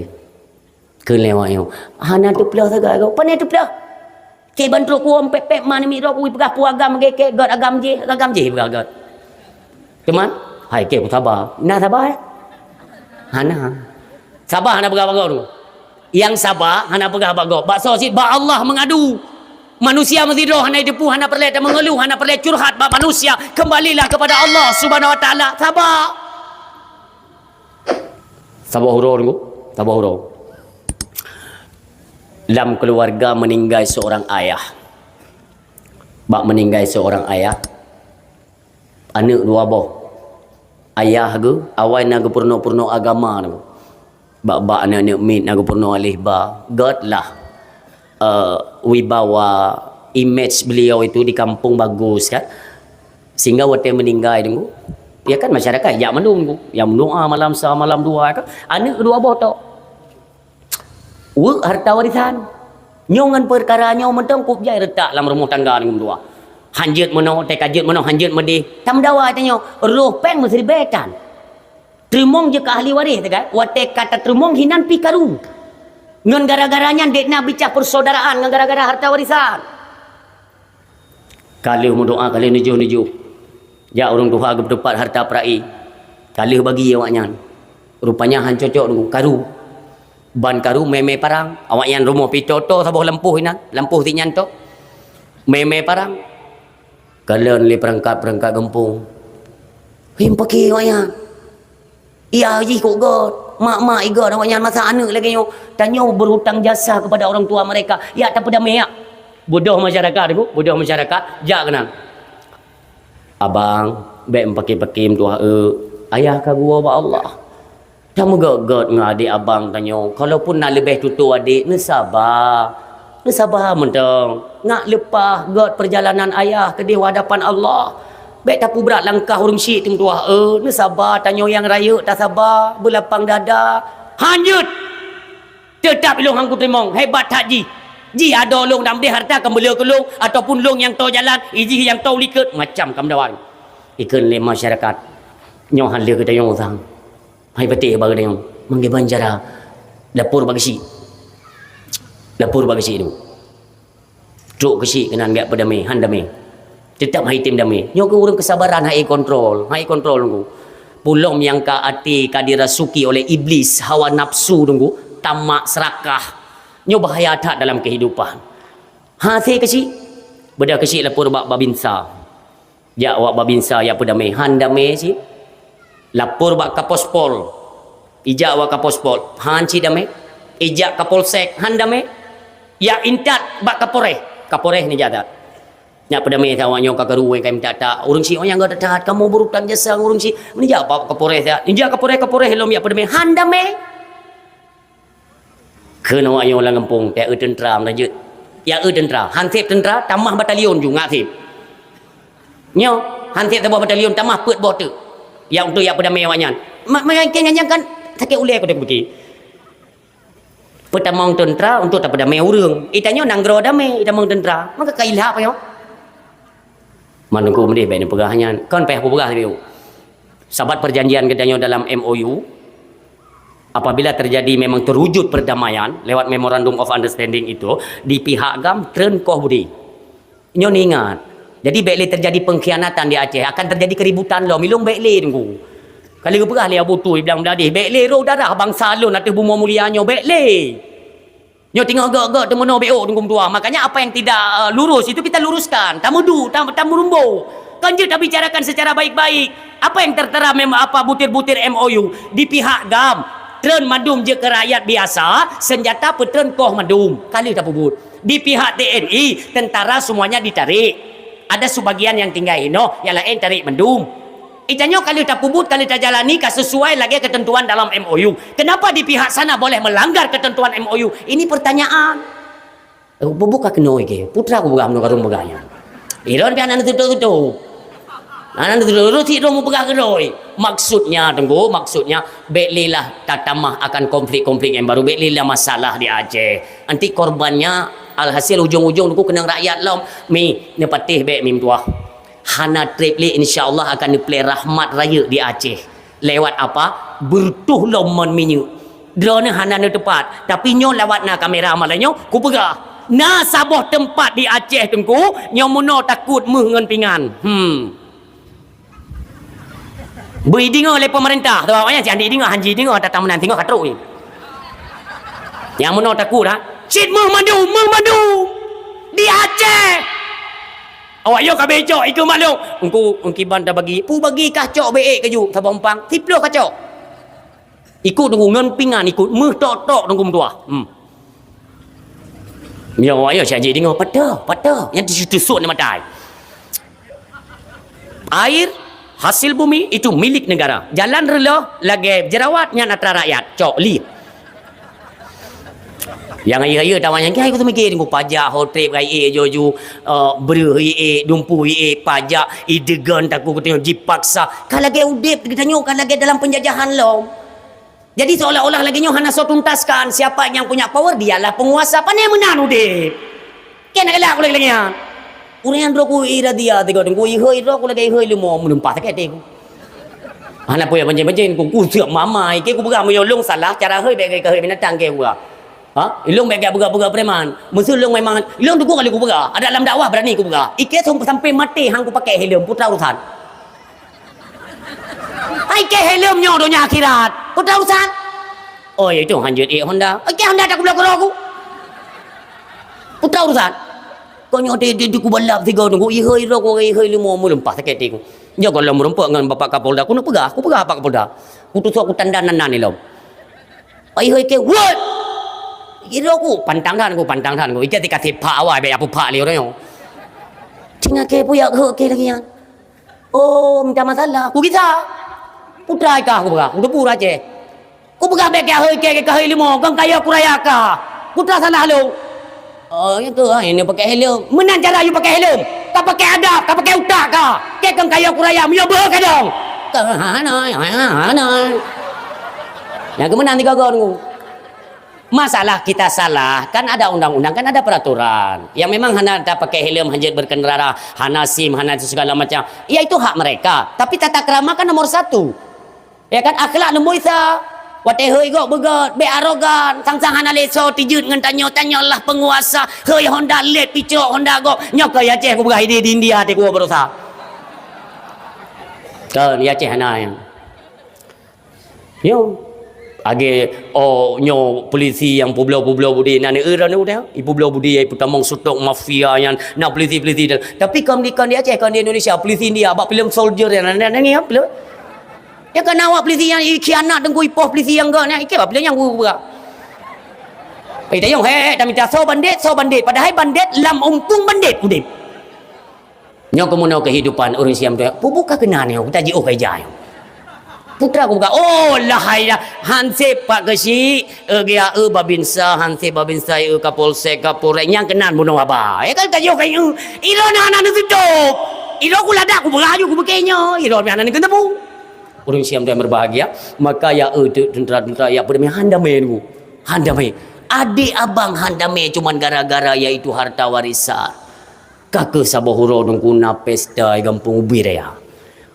Kheun lé awak nyoe, "Hana teuplôh sagai goe." "Pane teuplôh? Cit ban trok kuwoe pép-pép man miet droe kuwi peugah peue agam lagèe kèe, gèt agam jih, agam jih peugah gèt." Teuma, hai kèe peue saba. Na saba, eh? Hana. Saba hana peugah bak gob. Nyang saba hana peugah bak gob. Bak soe cit? Bak Allah meungadu. Manusia meusidroe hana jiteupeue, hana peureulèe tameungeuluh, hana peureulèe curhat bak manusia. Kembalilah kepada Allah Subhanahu Wa Taala. Saba. Saboh uroe, Teungku. Saboh uroe. Lam keuluwarga meuninggai seurang ayah. Bak meuninggai seurang ayah, aneuk dua boh. Ayah geuh awai na geupeurunoe-peurunoe agama tu. Bak-bak aneuk-aneuk miet na geupeurunoe alif ba. Gèt lah, eh, wibawa, image beliau itu di kampung bagus kan. Sehingga watèe meuninggai, Teungku, ya kan, masyarakat jak mandum, Teungku. Nyang meudoa malam sa, malam dua kan. Aneuk dua boh tok. Weuek harta warisan. Nyoe ngon peukara nyoe mantong kup jai reutak lam rumoh tangga ngon dua. Hanjeuet meunoe, teuka jeuet meunoe, hanjeuet meudeh. Tameudawa tanyoe, roh péng meusiribèe tan. Teurimong jeuet keu ahli waréh teuka, watèe ka tateurimong hinan pih karu. Ngon gara-gara nyan dek na bicah persaudaraan ngon gara-gara harta warisan. Ka lheueh meudoa, ka lheueh neujôh-neujôh. Jak ureueng tuha geupeuteupat harta peurai. Ka lheueh bagi awaknyan. Rupanya han cocok deungon karu. Ban karu mè-mè parang. Awaknyan rumoh pih tô-tô saboh lampôh inan. Lampôh si nyan tô. Mè-mè parang. Kalon lé peurangkat-peurangkat gampông. Hei, meupaké awaknyan. Iya jih kok gèt, mak-mak i gèt awaknyan masa aneuk lagèe nyoe. Tanyoe berhutang jasa kepada orang tua mereka. Ya tapeudamé ya. Bodoh masyarakat, Teungku, bodoh masyarakat. Jak keunan. Abang, bèk meupaké-paké meutuah eu. Ayah ka geuwoe bak Allah. Tameugèt-gèt ngon adék abang tanyoe. Kalaupun na leubeh tutoe adék, neusaba. Neusaba mantong, ngak leupah gèt peurjalanan ayah keudeh u hadapan Allah. Bèk tapeubrat langkah ureueng syiek teumeutuah, eh, neusaba, tanyoe nyang rayeuk tasaba, beulapang dada. Hanjeuet! Teutab ilôn han kuteurimong, hebat that jih. Jih adoe lôn dan deh harta ka meuleueh keu lôn, ataupun lôn nyang toe jalan, ijih nyang toe likot, macam ka meudawa. Ikheun lé masyarakat, nyoe han lheueh geutanyoe sang. Hai patéh bak geutanyoe, manggé banjara, lapor bak geuchik. Lapor bak geuchik tu. Trok geuchik keunan jak peudamé, han damé. Teutab han item damé. Nyoe keuh ureueng keusabaran han ikontrol, han ikontrol nyoe. Peulom nyang ka até ka dirasuki oleh iblis, hawa nafsu nunggu, tamak, serakah. Nyoe bahaya that dalam kehidupan. Hase keuchik, beudôh keuchik lapor bak babinsa. Jak wak babinsa jak peudamé, han damé cit. Lapor bak Kapospol. Ijak wak Kapospol, han cit damé. Ijak Kapolsek, han damé. Jak intat bak Kapolres. Kapolres neujak that. Jak peudamé that awak nyoe ka karu, ka minta that. Ureueng syiek nyang gata that, kamoe berhutang jasa ngon ureueng syiek. Neujak bak Kapolres that. Ijak Kapolres, Kapolres lom jak peudamé, han damé. Kheun awak nyoe lam gampông, "Ya eu teuntra meulanjut. Ya eu teuntra." Han sép teuntra, tamah batalion ju ngak sép. Nyoe, han sép saboh batalion, tamah peuet boh teuk. Ya untuk jak peudamé awak nyan. Ma-, ma-, nyang kan sakét ulèe keu teupike. Peutamong teuntra untuk tapeudamé ureueng. Itanyoe nanggroe damé, itamong teuntra. Maka ka ilhak nyoe. Meunan keuh meudeh bèk neupeugah nyan. Kon payah kupeugah lé. Sabat perjanjian geutanyoe dalam M O U, apabila terjadi memang terwujud perdamaian lewat Memorandum of Understanding itu, di pihak GAM treun koh budi. Nyoe ingat. Jadi bèk lé terjadi pengkhianatan di Aceh, akan terjadi keributan lom. Ilôn bèk lé teungku. Ka lheueh geupeugah lé Abu Tui bilang meudadih, bèk lé roh darah bansa lôn ateueh bumoe mulia nyoe, bèk lé. Nyoe teungoh gèt-gèt teumeunoe beuôk teungku meutuah. Makanya apa yang tidak, eh, lurus itu kita luruskan. Tameudu, tam-, tameurumbo. Kan jeuet tabicarakan secara baik-baik. Apa yang tertera mem-, apa butir-butir M O U di pihak GAM, treun mandum jeuet keu rakyat biasa, senjata peutreun koh mandum. Ka lheueh tapeubuet. Di pihak T N I, tentara semuanya ditarik. Ada sebagian yang tinggai inoe, yang laén tarik mandum. Itanyoe ka lheueh tapeubuet, ka lheueh tajalani ka sesuai lagèe ketentuan dalam M O U. Kenapa di pihak sana boleh melanggar ketentuan M O U? Ini pertanyaan. Peubuka keunoe ke? Putra ku peugah meunoe karung peugah nyan. Ilôn pih hana neututôp-tutôp. Hana neututôp-tutôp, sit droe mupeugah keudroe. Maksudnya, Teungku, maksudnya, bèk lé lah tatamah akan konflik-konflik yang baru, bèk lé lah masalah di Aceh. Nanti korbannya, alhasil ujung-ujung Teungku keunong rakyat lom. Mi, neupatéh bèk mi meutuah. Hana treb lé, insya Allah akan neuplè rahmat rayeuk di Aceh. Lewat apa? Beureutoh lom mon minyeuk. Droeneuh hana neuteupat, tapi nyoe lewat na kamera malam nyoe kupeugah. Na saboh teumpat di Aceh Teungku, nyoe meunoe takot méuh ngon pingan. Hmm. Beu ideungoe lé pemerintah, sabab awaknyan siat ideungoe, han jideungoe, ata-ata meunan singoh ka trok. Nyang meunoe takot, ha? Cit méuh mandum, méuh mandum. Di Aceh. Awak yo ka becok ikeu maklum. Engku, engkiban tabagi. Pu bagi kah cok be ék keujok saboh umpang. Siploh kah cok. Ikot Teungku ngon pingan ikot méuh tok-tok Teungku meutuah. Hmm. Nyoe awak yo siat jideungoe, patah, patah. Nyang tusuk-tusuk di mata ai. Air hasil bumi itu milik negara. Jalan reuloh lagèe jerawat nyan atra rakyat. Cok li. Nyang rayeuk-rayeuk tawa nyang kai ku teumikir ku pajak, ho treb, gai ék, ju-ju, eh, breuh ék, dumpu ék, pajak, ideugon takot geutanyoe jipaksa. Ka lagèe udép geutanyoe ka lagèe dalam penjajahan lom. Jadi seolah-olah lagèe nyoe hana soe tuntaskan, siapa yang punya power dialah penguasa. Pane meunan udép. Kena galak ulèe lagèe nyan. Ureueng nyang droe ku i radia tiga Teungku, ihôi droe ku lagèe ihôi leumo meulumpah sakét até ku. Hana peue pancén-pancén ku, ku seuek mama, ikeu ku peugah meunyoe lôn salah, cara hôi bèk keu hôi binatang keu ku peugah. Ha? Ilôn bèk keu peugah-peugah preman. Meuseu lôn memang, ilôn teungku kali ku peugah, adak lam dakwah berani ku peugah. Ikeu sampai maté han ku pakai helm, putra urusan. Hai keu helm nyoe donya akhirat. Peue urusan? Oh, ya itu hanjeuet ék Honda. Oke, Honda tak kubloe keudroe ku. Peue urusan? Kau nyoe di, di, di kubalap tiga Teungku, ihôi droe ku, ihôi leumo meulumpah sakét até ku. Nyoe kalau meurumpok ngon Bapak Kapolda, ku neupeugah, ku peugah Pak Kapolda. Ku tusok ku tanda nan-nan ilom. Ihôi ke, wot! Ihôi ku, pantang that ku, pantang that ku. Ikeu dikasih pak awai, bèk aku pak lé orang nyoe. Tinggal ke puyak geuh ke lagi nyan. Oh, minta masalah. Ku gisa. Putra kah ku peugah. Ku teupeu Aceh. Ku peugah bèk keu hôi kèe keu hôi leumo, kon kayèe ku raya kah. Putra salah lôn. Oh, ya ke, ha, ini pakai helm. Meunan cara you pakai helm. Ka pakai adab, ka pakai utak kah. Kèe kon kayèe ku raya, meunyoe beuhe kadang. Ka hana, hana, hana. Nyang keu meunan tiga go nunggu. Masalah kita salah, kan ada undang-undang, kan ada peraturan. Yang memang hana tapakai helm, hanjeuet berkendara, hana SIM, hana itu segala macam. Ya, itu hak mereka. Tapi tata krama kan nomor satu. Ya kan, akhlak lumboi sa. Watèe hôi gok beugèt, bèk arogan, sang-sang hana lé soe tijeuet ngon tanyoe, tanyoe lah penguasa. Hôi Honda lét, picok Honda gok. Nyoe keu Aceh kupeugah idéh di India teuh kuwoe beurasa. Kan, Aceh hana nyan. Nyoe. Lagèe, oh, nyoe polisi nyang peubloe-peubloe budi, na neu-eu droeneuh udeh? Ipeubloe budi, ipeutamong sutok mafia nyan, na polisi-polisi dan. Tapi kon di, kon di Aceh, kon di Indonesia, polisi India, bak filem Soldier nyan, na, na, na, na, filem. Ya kan awak polisi nyang ikhianat Teungku, ipoh polisi nyang gèt nyan, ikheun bak filem nyang gura-gura. Eh, tayong, he, he, tamita soe bandét, soe bandét. Padahai bandét lam umpung bandét udép. Nyoe keuh meunoe keuhidupan ureueng Siam tu. Peue buka keunan nyoe, geutanyoe jiôh ka ija nyoe. Putra ku buka, oh, lahai dah. Hansép Pak Geuchik, eh, geujak, eh, Babinsa, hansép Babinsa, eh, Kapolsek, Kapolres, nyang keunan bunoe haba. Ya kan, tanyoe ka, eh, ilôn hana neututôp. Ilôn ku ladak, ku beuraju, ku beukée nyoe. Ilôn hana neukeuneubeu. Ureueng Siam dan berbahagia, maka ya, eh, te-, teuntara-teuntara, ya, peudamai han damai nunggu. Han damai. Adék abang han damai cuman gara-gara yaitu harta warisan. Ka keuh saboh uroe Teungku na pesta di gampông ubé raya.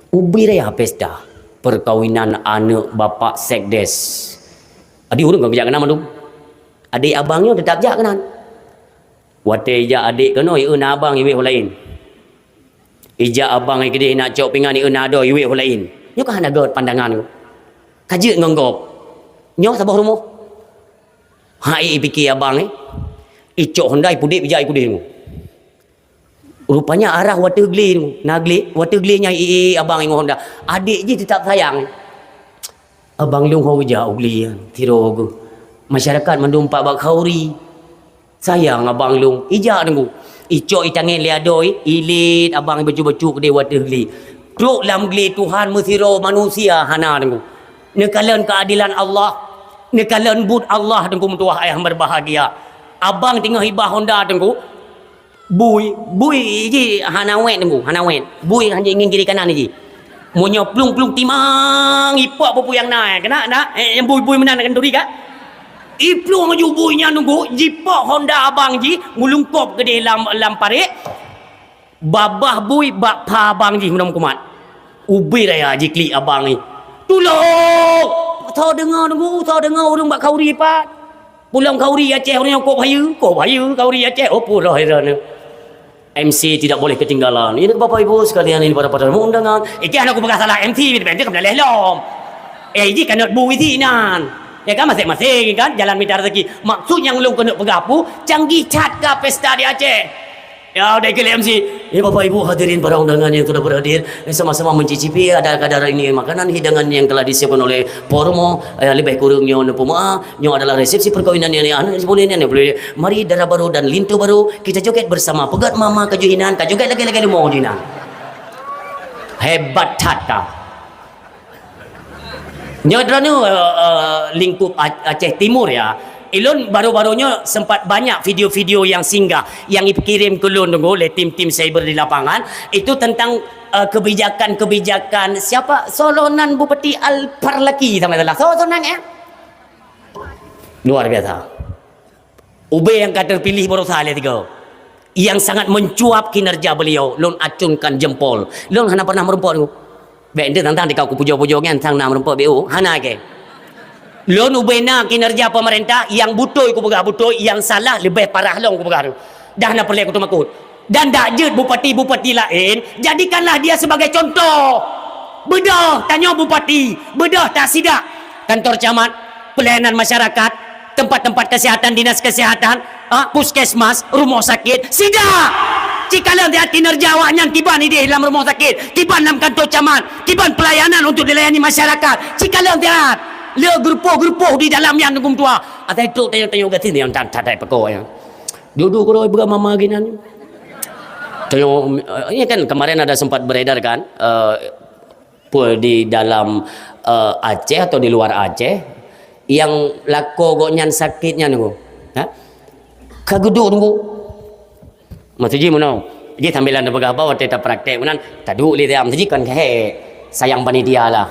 Ubé raya pesta perkawinan aneuk bapak sekdes. Adi ureueng ka geujak keunan mandum. Adék abang nyoe teutap jak keunan. Watée ijak adék keunoe, ieu na abang iwéh u laén. Ijak abang keudeh nak cok pingan, ieu na adoe iwéh u laén. Nyoe ka hana göt pandangan nyoe. Ka jeuet ngon gob. Nyoe saboh rumoh. Ha, i, ipike abang, eh. Icok Honda, ipudek ijak i keudeh nyoe. Rupanya arah wateuh glé nyoe. Na glé, wateuh glé nyan i, i, abang ingat Honda. Adék jih teutap sayang. Abang lôn ho geujak u glé nyan, sidroe geuh. Masyarakat mandum pat bak khauri. Sayang abang lôn, ijak teungku. Icok itangén lé adoe, ilét abang bacut-bacut keudeh wateuh glé. Trok lam glé Tuhan meusidroe manusia hana teungku. Neukalon keuadilan Allah, neukalon buet Allah teungku meutuwah ayah berbahagia. Abang teungoh iba Honda teungku, bui, bui jih hana wét teungku, hana wét. Bui hana ingin kiri kanan jih. Meunyoe plueng-plueng timang ipok peue-peue nyang na, keuneuk na, eh, nyang bui-bui meunan akan turi ka. Iplueng laju bui nyan teungku, jipok Honda abang jih, meulungkop keudeh lam, lam parék. Babah bui bak pha abang jih meunan meukumat. Ubé raya jiklik abang jih. "Tulông!" Soe deungoe, deungoe, soe deungoe ureueng bak khauri pat. Pulang khauri Aceh, ureueng nyan kôp hayeue, kôp hayeue khauri Aceh. Oh, pura heran. M C tidak boleh ketinggalan. Ini Bapak Ibu sekalian, ini para peserta undangan. Iki hana kupeugah salah M C, tapi M C ka meuleleh lom. Eh, jih kanot bui sinan. Ya kan, masing-masing kan, jalan mita rezeki. Maksud nyang lôn keuneuk peugah pu, canggih that ka pesta di Aceh. Ya, udah ikut M C. Ya, Bapak Ibu hadirin para undangan yang sudah berhadir, sama-sama mencicipi ada kadar ini makanan hidangan yang telah disiapkan oleh Pormo. Ya, lebih kurang nyoe neupeumaaf. Nyoe adalah resepsi perkawinan yang, yang boleh, yang boleh. Mari dara barô dan linto barô, kita joget bersama. Peugöt mama ka jeuet inan, ka joget lagèe-lagèe leumo jeuet inan. Hebat that ka. Nyoe droeneuh, eh, eh, lingkup A-, Aceh Timur ya. Ilôn baru-baru nyoe sempat banyak video-video yang singgah, yang dikirim keu lôn dulu lé tim-tim cyber di lapangan. Itu tentang, eh, kebijakan-kebijakan siapa? Solonan Bupati Al-Parlaki, sama salah. So, so nan, eh? Luar biasa. Ubé nyang ka terpilih baroesa lé tiga. Yang sangat mencuap kinerja beliau, lôn acunkan jempol. Lôn hana pernah meureumpok nyoe. Bèk ente tang-tang dikau kupujoe-pujoe nyan sang na meureumpok B O, hana ke. Lôn ubé na kinerja pemerintah, yang beutôi kupeugah beutôi, yang salah leubeh parah lom kupeugah tu. Dah na peureulèe kuteumakot. Dan dak jeuet bupati-bupati laén, jadikanlah dia sebagai contoh. Beudôh tanyoe bupati, beudôh ta sidak kantor camat, pelayanan masyarakat, tempat-tempat kesehatan, dinas kesehatan, ah, puskesmas, rumoh sakit, sidak! Cikalon siat kinerja awaknyan kiban idéh lam rumoh sakit, kiban lam kantor camat, kiban pelayanan untuk dilayani masyarakat. Cikalon siat. Le geurupoh-geurupoh di dalam nyan Teungku Meutuah. Asai trok tanyoe-tanyoe gasien nyang that-that peuko nyan. Duek-duek keudroe peugah mama ginan. Tanyoe, eh, ini kan kemarin ada sempat beredar kan, eh, pe-, di dalam, eh, Aceh atau di luar Aceh, yang lakoe gobnyan sakét nyan, Teungku. Ha? Ka geuduek, Teungku. Maksud jih meunoe. Jih sambilan tapeugah bah watèe tapraktek meunan, taduek lé siat. Maksud jih kon keuhèk sayang panitia lah.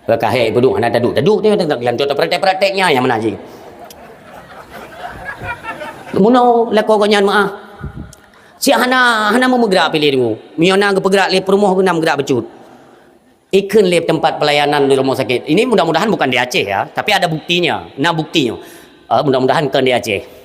Ka hèk geuduek hana taduek-taduek nyoe, teuka geulantot praktek-praktek nyan nyang meunan jih. Meunoe lakoe gobnyan meu'ah. Siat hana, hana meugerak piléh Teungku. Meunyoe na geupeugrak lé peurumoh geuh na meugerak bacut. Ikheun lé tempat pelayanan di rumah sakit. Ini mudah-mudahan bukan di Aceh ya, tapi ada buktinya. Na buktinya. Ah, mudah-mudahan kon di Aceh.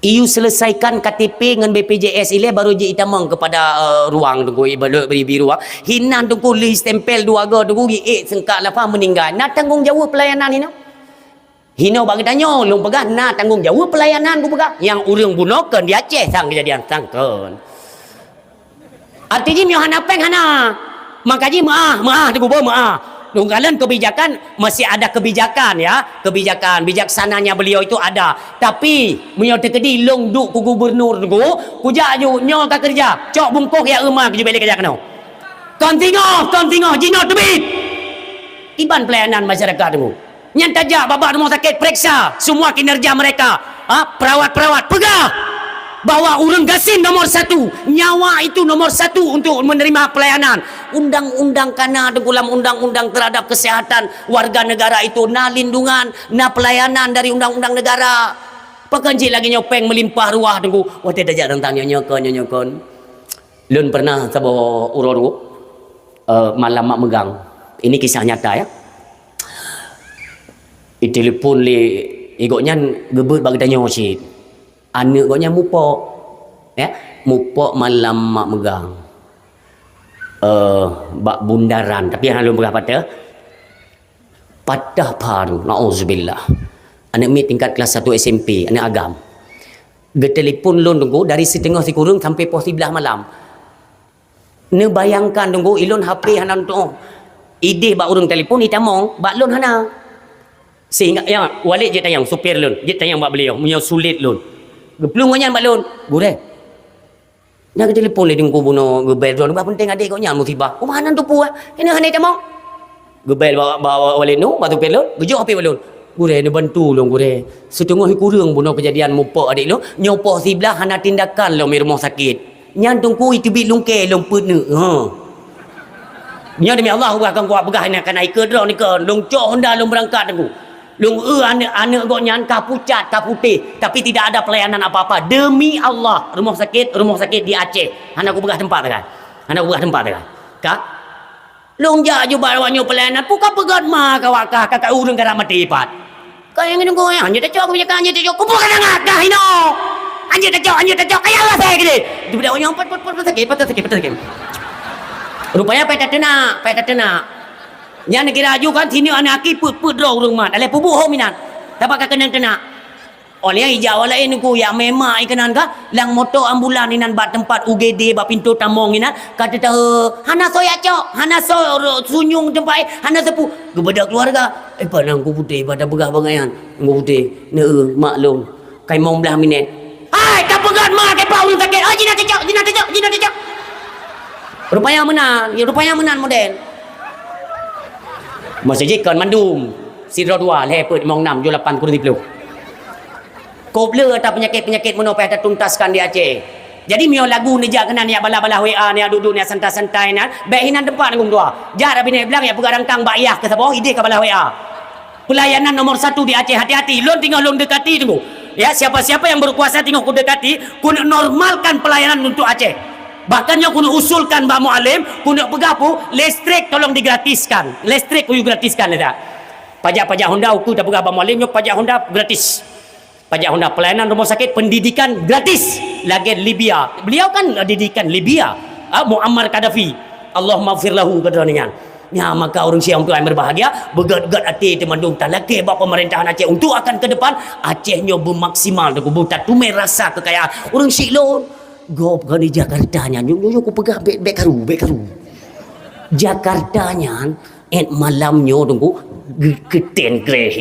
Iyu selesaikan K T P ngon B P J S ilèe baru jitamong kepada, eh, ruang Teungku, ibarat beri, beri ruang. Hinan Teungku lheuh stempel dua go Teungku, giék seungkak lapah meuninggai. Na tanggong jaweueb pelayanan hinoe? Hinoe bak geutanyoe, lôn peugah na tanggong jaweueb pelayanan kupeugah. Nyang ureueng bunoe kon di Aceh sang keujadian sang kon. Arti jih meunyoe hana péng hana. Maka jih meu'ah, meu'ah Teungku, meu'ah. Lôn kalon kebijakan, masih ada kebijakan ya, kebijakan bijaksananya beliau itu ada. Tapi meunyoe teukeudi lôn duek keu gubernur Teungku, kujak ju nyoe ka keureuja, cok bungkôh ya euma keujubelé keujak keunoe. Kon singoh, kon singoh, jinoe teubiet. Kiban pelayanan masyarakat Teungku. Nyan tajak bak-bak rumoh sakét, pereksa semua kinerja mereka. Ha, perawat-perawat, peugah bahwa ureueng gasien nomor satu, nyawa itu nomor satu untuk menerima pelayanan. Undang-undang kana Teungku lam undang-undang terhadap kesehatan warga negara itu na lindungan, na pelayanan dari undang-undang negara. Pakon cit lagèe nyoe péng meulimpah ruah Teungku. Watèe tajak teuntang nyoe, nyoe kon, nyoe, nyoe kon. Lôn pernah saboh uroe Teungku, eh, malam mak meugang. Ini kisah nyata ya. Itelepon lé, eh, gobnyan geubeuet bak geutanyoe cit. Aneuk gobnyan mupok. Ya, mupok malam mak meugang. Eh, bak bundaran, tapi hana lôn peugah pat. Patah pha, naudzubillah. Aneuk miet tingkat kelas satu S M P, aneuk agam. Geutelepon lôn Teungku dari siteungoh sikureueng sampai poh siblaih malam. Neubayangkan Teungku, ilôn H P hana tu'oh. Idéh bak ureueng telepon itamong, bak lôn hana. Sehingga, ya, Walid jeuet tanyong, supir lôn, jeuet tanyong bak beliau, meunyoe sulet lôn. Geuplueng ngon nyan bak lôn, "Gurèe, na geutelepon lé Teungku bunoe geubel droeneuh, bah peunteng adék gobnyan musibah." "Oh, meunan teupeu, eh? Keuneuk hana itamong?" Geubel bak, bak, bak Walid nyoe, bak supir lôn, geujok H P bak lôn. "Gurèe, neubantu lôn, Gurèe. Siteungoh sikureueng bunoe keujadian mupok adék lôn, nyoe poh siblaih hana tindakan lom di rumoh sakét. Nyan Teungku iteubiet lungkée lôn peuet neuk." Ha. Nyoe demi Allah, ubah kon kupeugah nyan, kana ikeu droe nikeue, lôn cok honda lôn beurangkat Teungku. Lôn eu aneuk-aneuk gobnyan ka pucat, ka putéh, tapi tidak ada pelayanan apa-apa. Demi Allah, rumoh sakét, rumoh sakét di Aceh. Hana kupeugah teumpat sagai. Hana kupeugah teumpat sagai. Ka? Lôn jak aju bak awak nyoe pelayanan, peue ka peugöt ma ka awak kah, ka, ka ureueng karap maté pat. Ka nyang nunggu, "Anjeut tacok, keubijakan anjeut tacok." Kupeugah nangah kah inoe. "Anjeut tacok, anjeut tacok." Kaya Allah saya gede. Di budak nyoe, "Pat, pat, pat, pat sakét, pat sakét, pat sakét." Rupanya payah tateunak, payah tateunak. Nyan kira aju kan sini aneuk aki peuet-peuet droe ureueng mat. Alah peubuet ho minan. Tapi ka keunong teunak. Óh lheueh ijak awak laén nunggu, yak meu'en mak i keunan ka, lam moto ambulan inan bak teumpat U G D bak pintoe tamong inan, ka teuteuh, hana soe yak cok, hana soe ro-, sunyueng teumpat, hana sapeue. Geubeudôh keuluwarga, "Eh, pat na Teungku Putéh, pat tapeugah bangai nyan, Teungku Putéh, neu-eu, maklum, ka limong blaih minét." "Hai, ka peugöt ma keu pat ureueng sakét, oh, jinak tacok, jinak tacok, jinak tacok." Rupanya meunan, ya, rupanya meunan model. Masa jih kon mandum, sidroe dua, lhèe peuet, limong nam, tujoh lapan, kureueng siplôh. Kôp le ata peunyakét-peunyakét meunoe payah tatuntaskan di Aceh. Jadi, meunyoe lagu neujak keunan, neujak balah-balah W A, neujak duek-duek, neujak santai-santai nan, bèk hinan teumpat ngon dua. Jak Rabinèt Blang, jak peugah rangkang bak yah keu saboh, idéh ka balah W A. Pelayanan nomor satu di Aceh, hati-hati. Lôn teungoh lôn dekati, tunggu. Ya, siapa-siapa yang berkuasa teungoh kudekati, keuneuk normalkan pelayanan untuk Aceh. Bahkan nyoe keuneuk usulkan bak Mualem, keuneuk peugah peue, listrik tolong digratiskan. Listrik kuyue gratiskan, ya tak? Pajak-pajak Honda, uku tapeugah bak Mualem nyoe pajak Honda gratis. Pajak Honda, pelayanan rumah sakit, pendidikan gratis. Lagèe Libya. Beliau kan, eh, didikan Libya. Ah, Muammar Gaddafi. Allahumma ghfir lahu, kata dia nyan. Nya, maka ureueng syèh, ureueng tuan berbahagia, beugèt-gèt até teumandum talakèe bak pemerintahan Aceh untuk akan ke depan, Aceh nyoe beumaksimal, teukubu tateumèe rasa kekayaan. Ureueng syik lôn, gob keu di Jakarta nyan, nyoe, nyoe, nyoe kupeugah bèk, bèk karu, bèk karu. Jakarta nyan, èt malam nyoe, tunggu, ge-, geutén greh.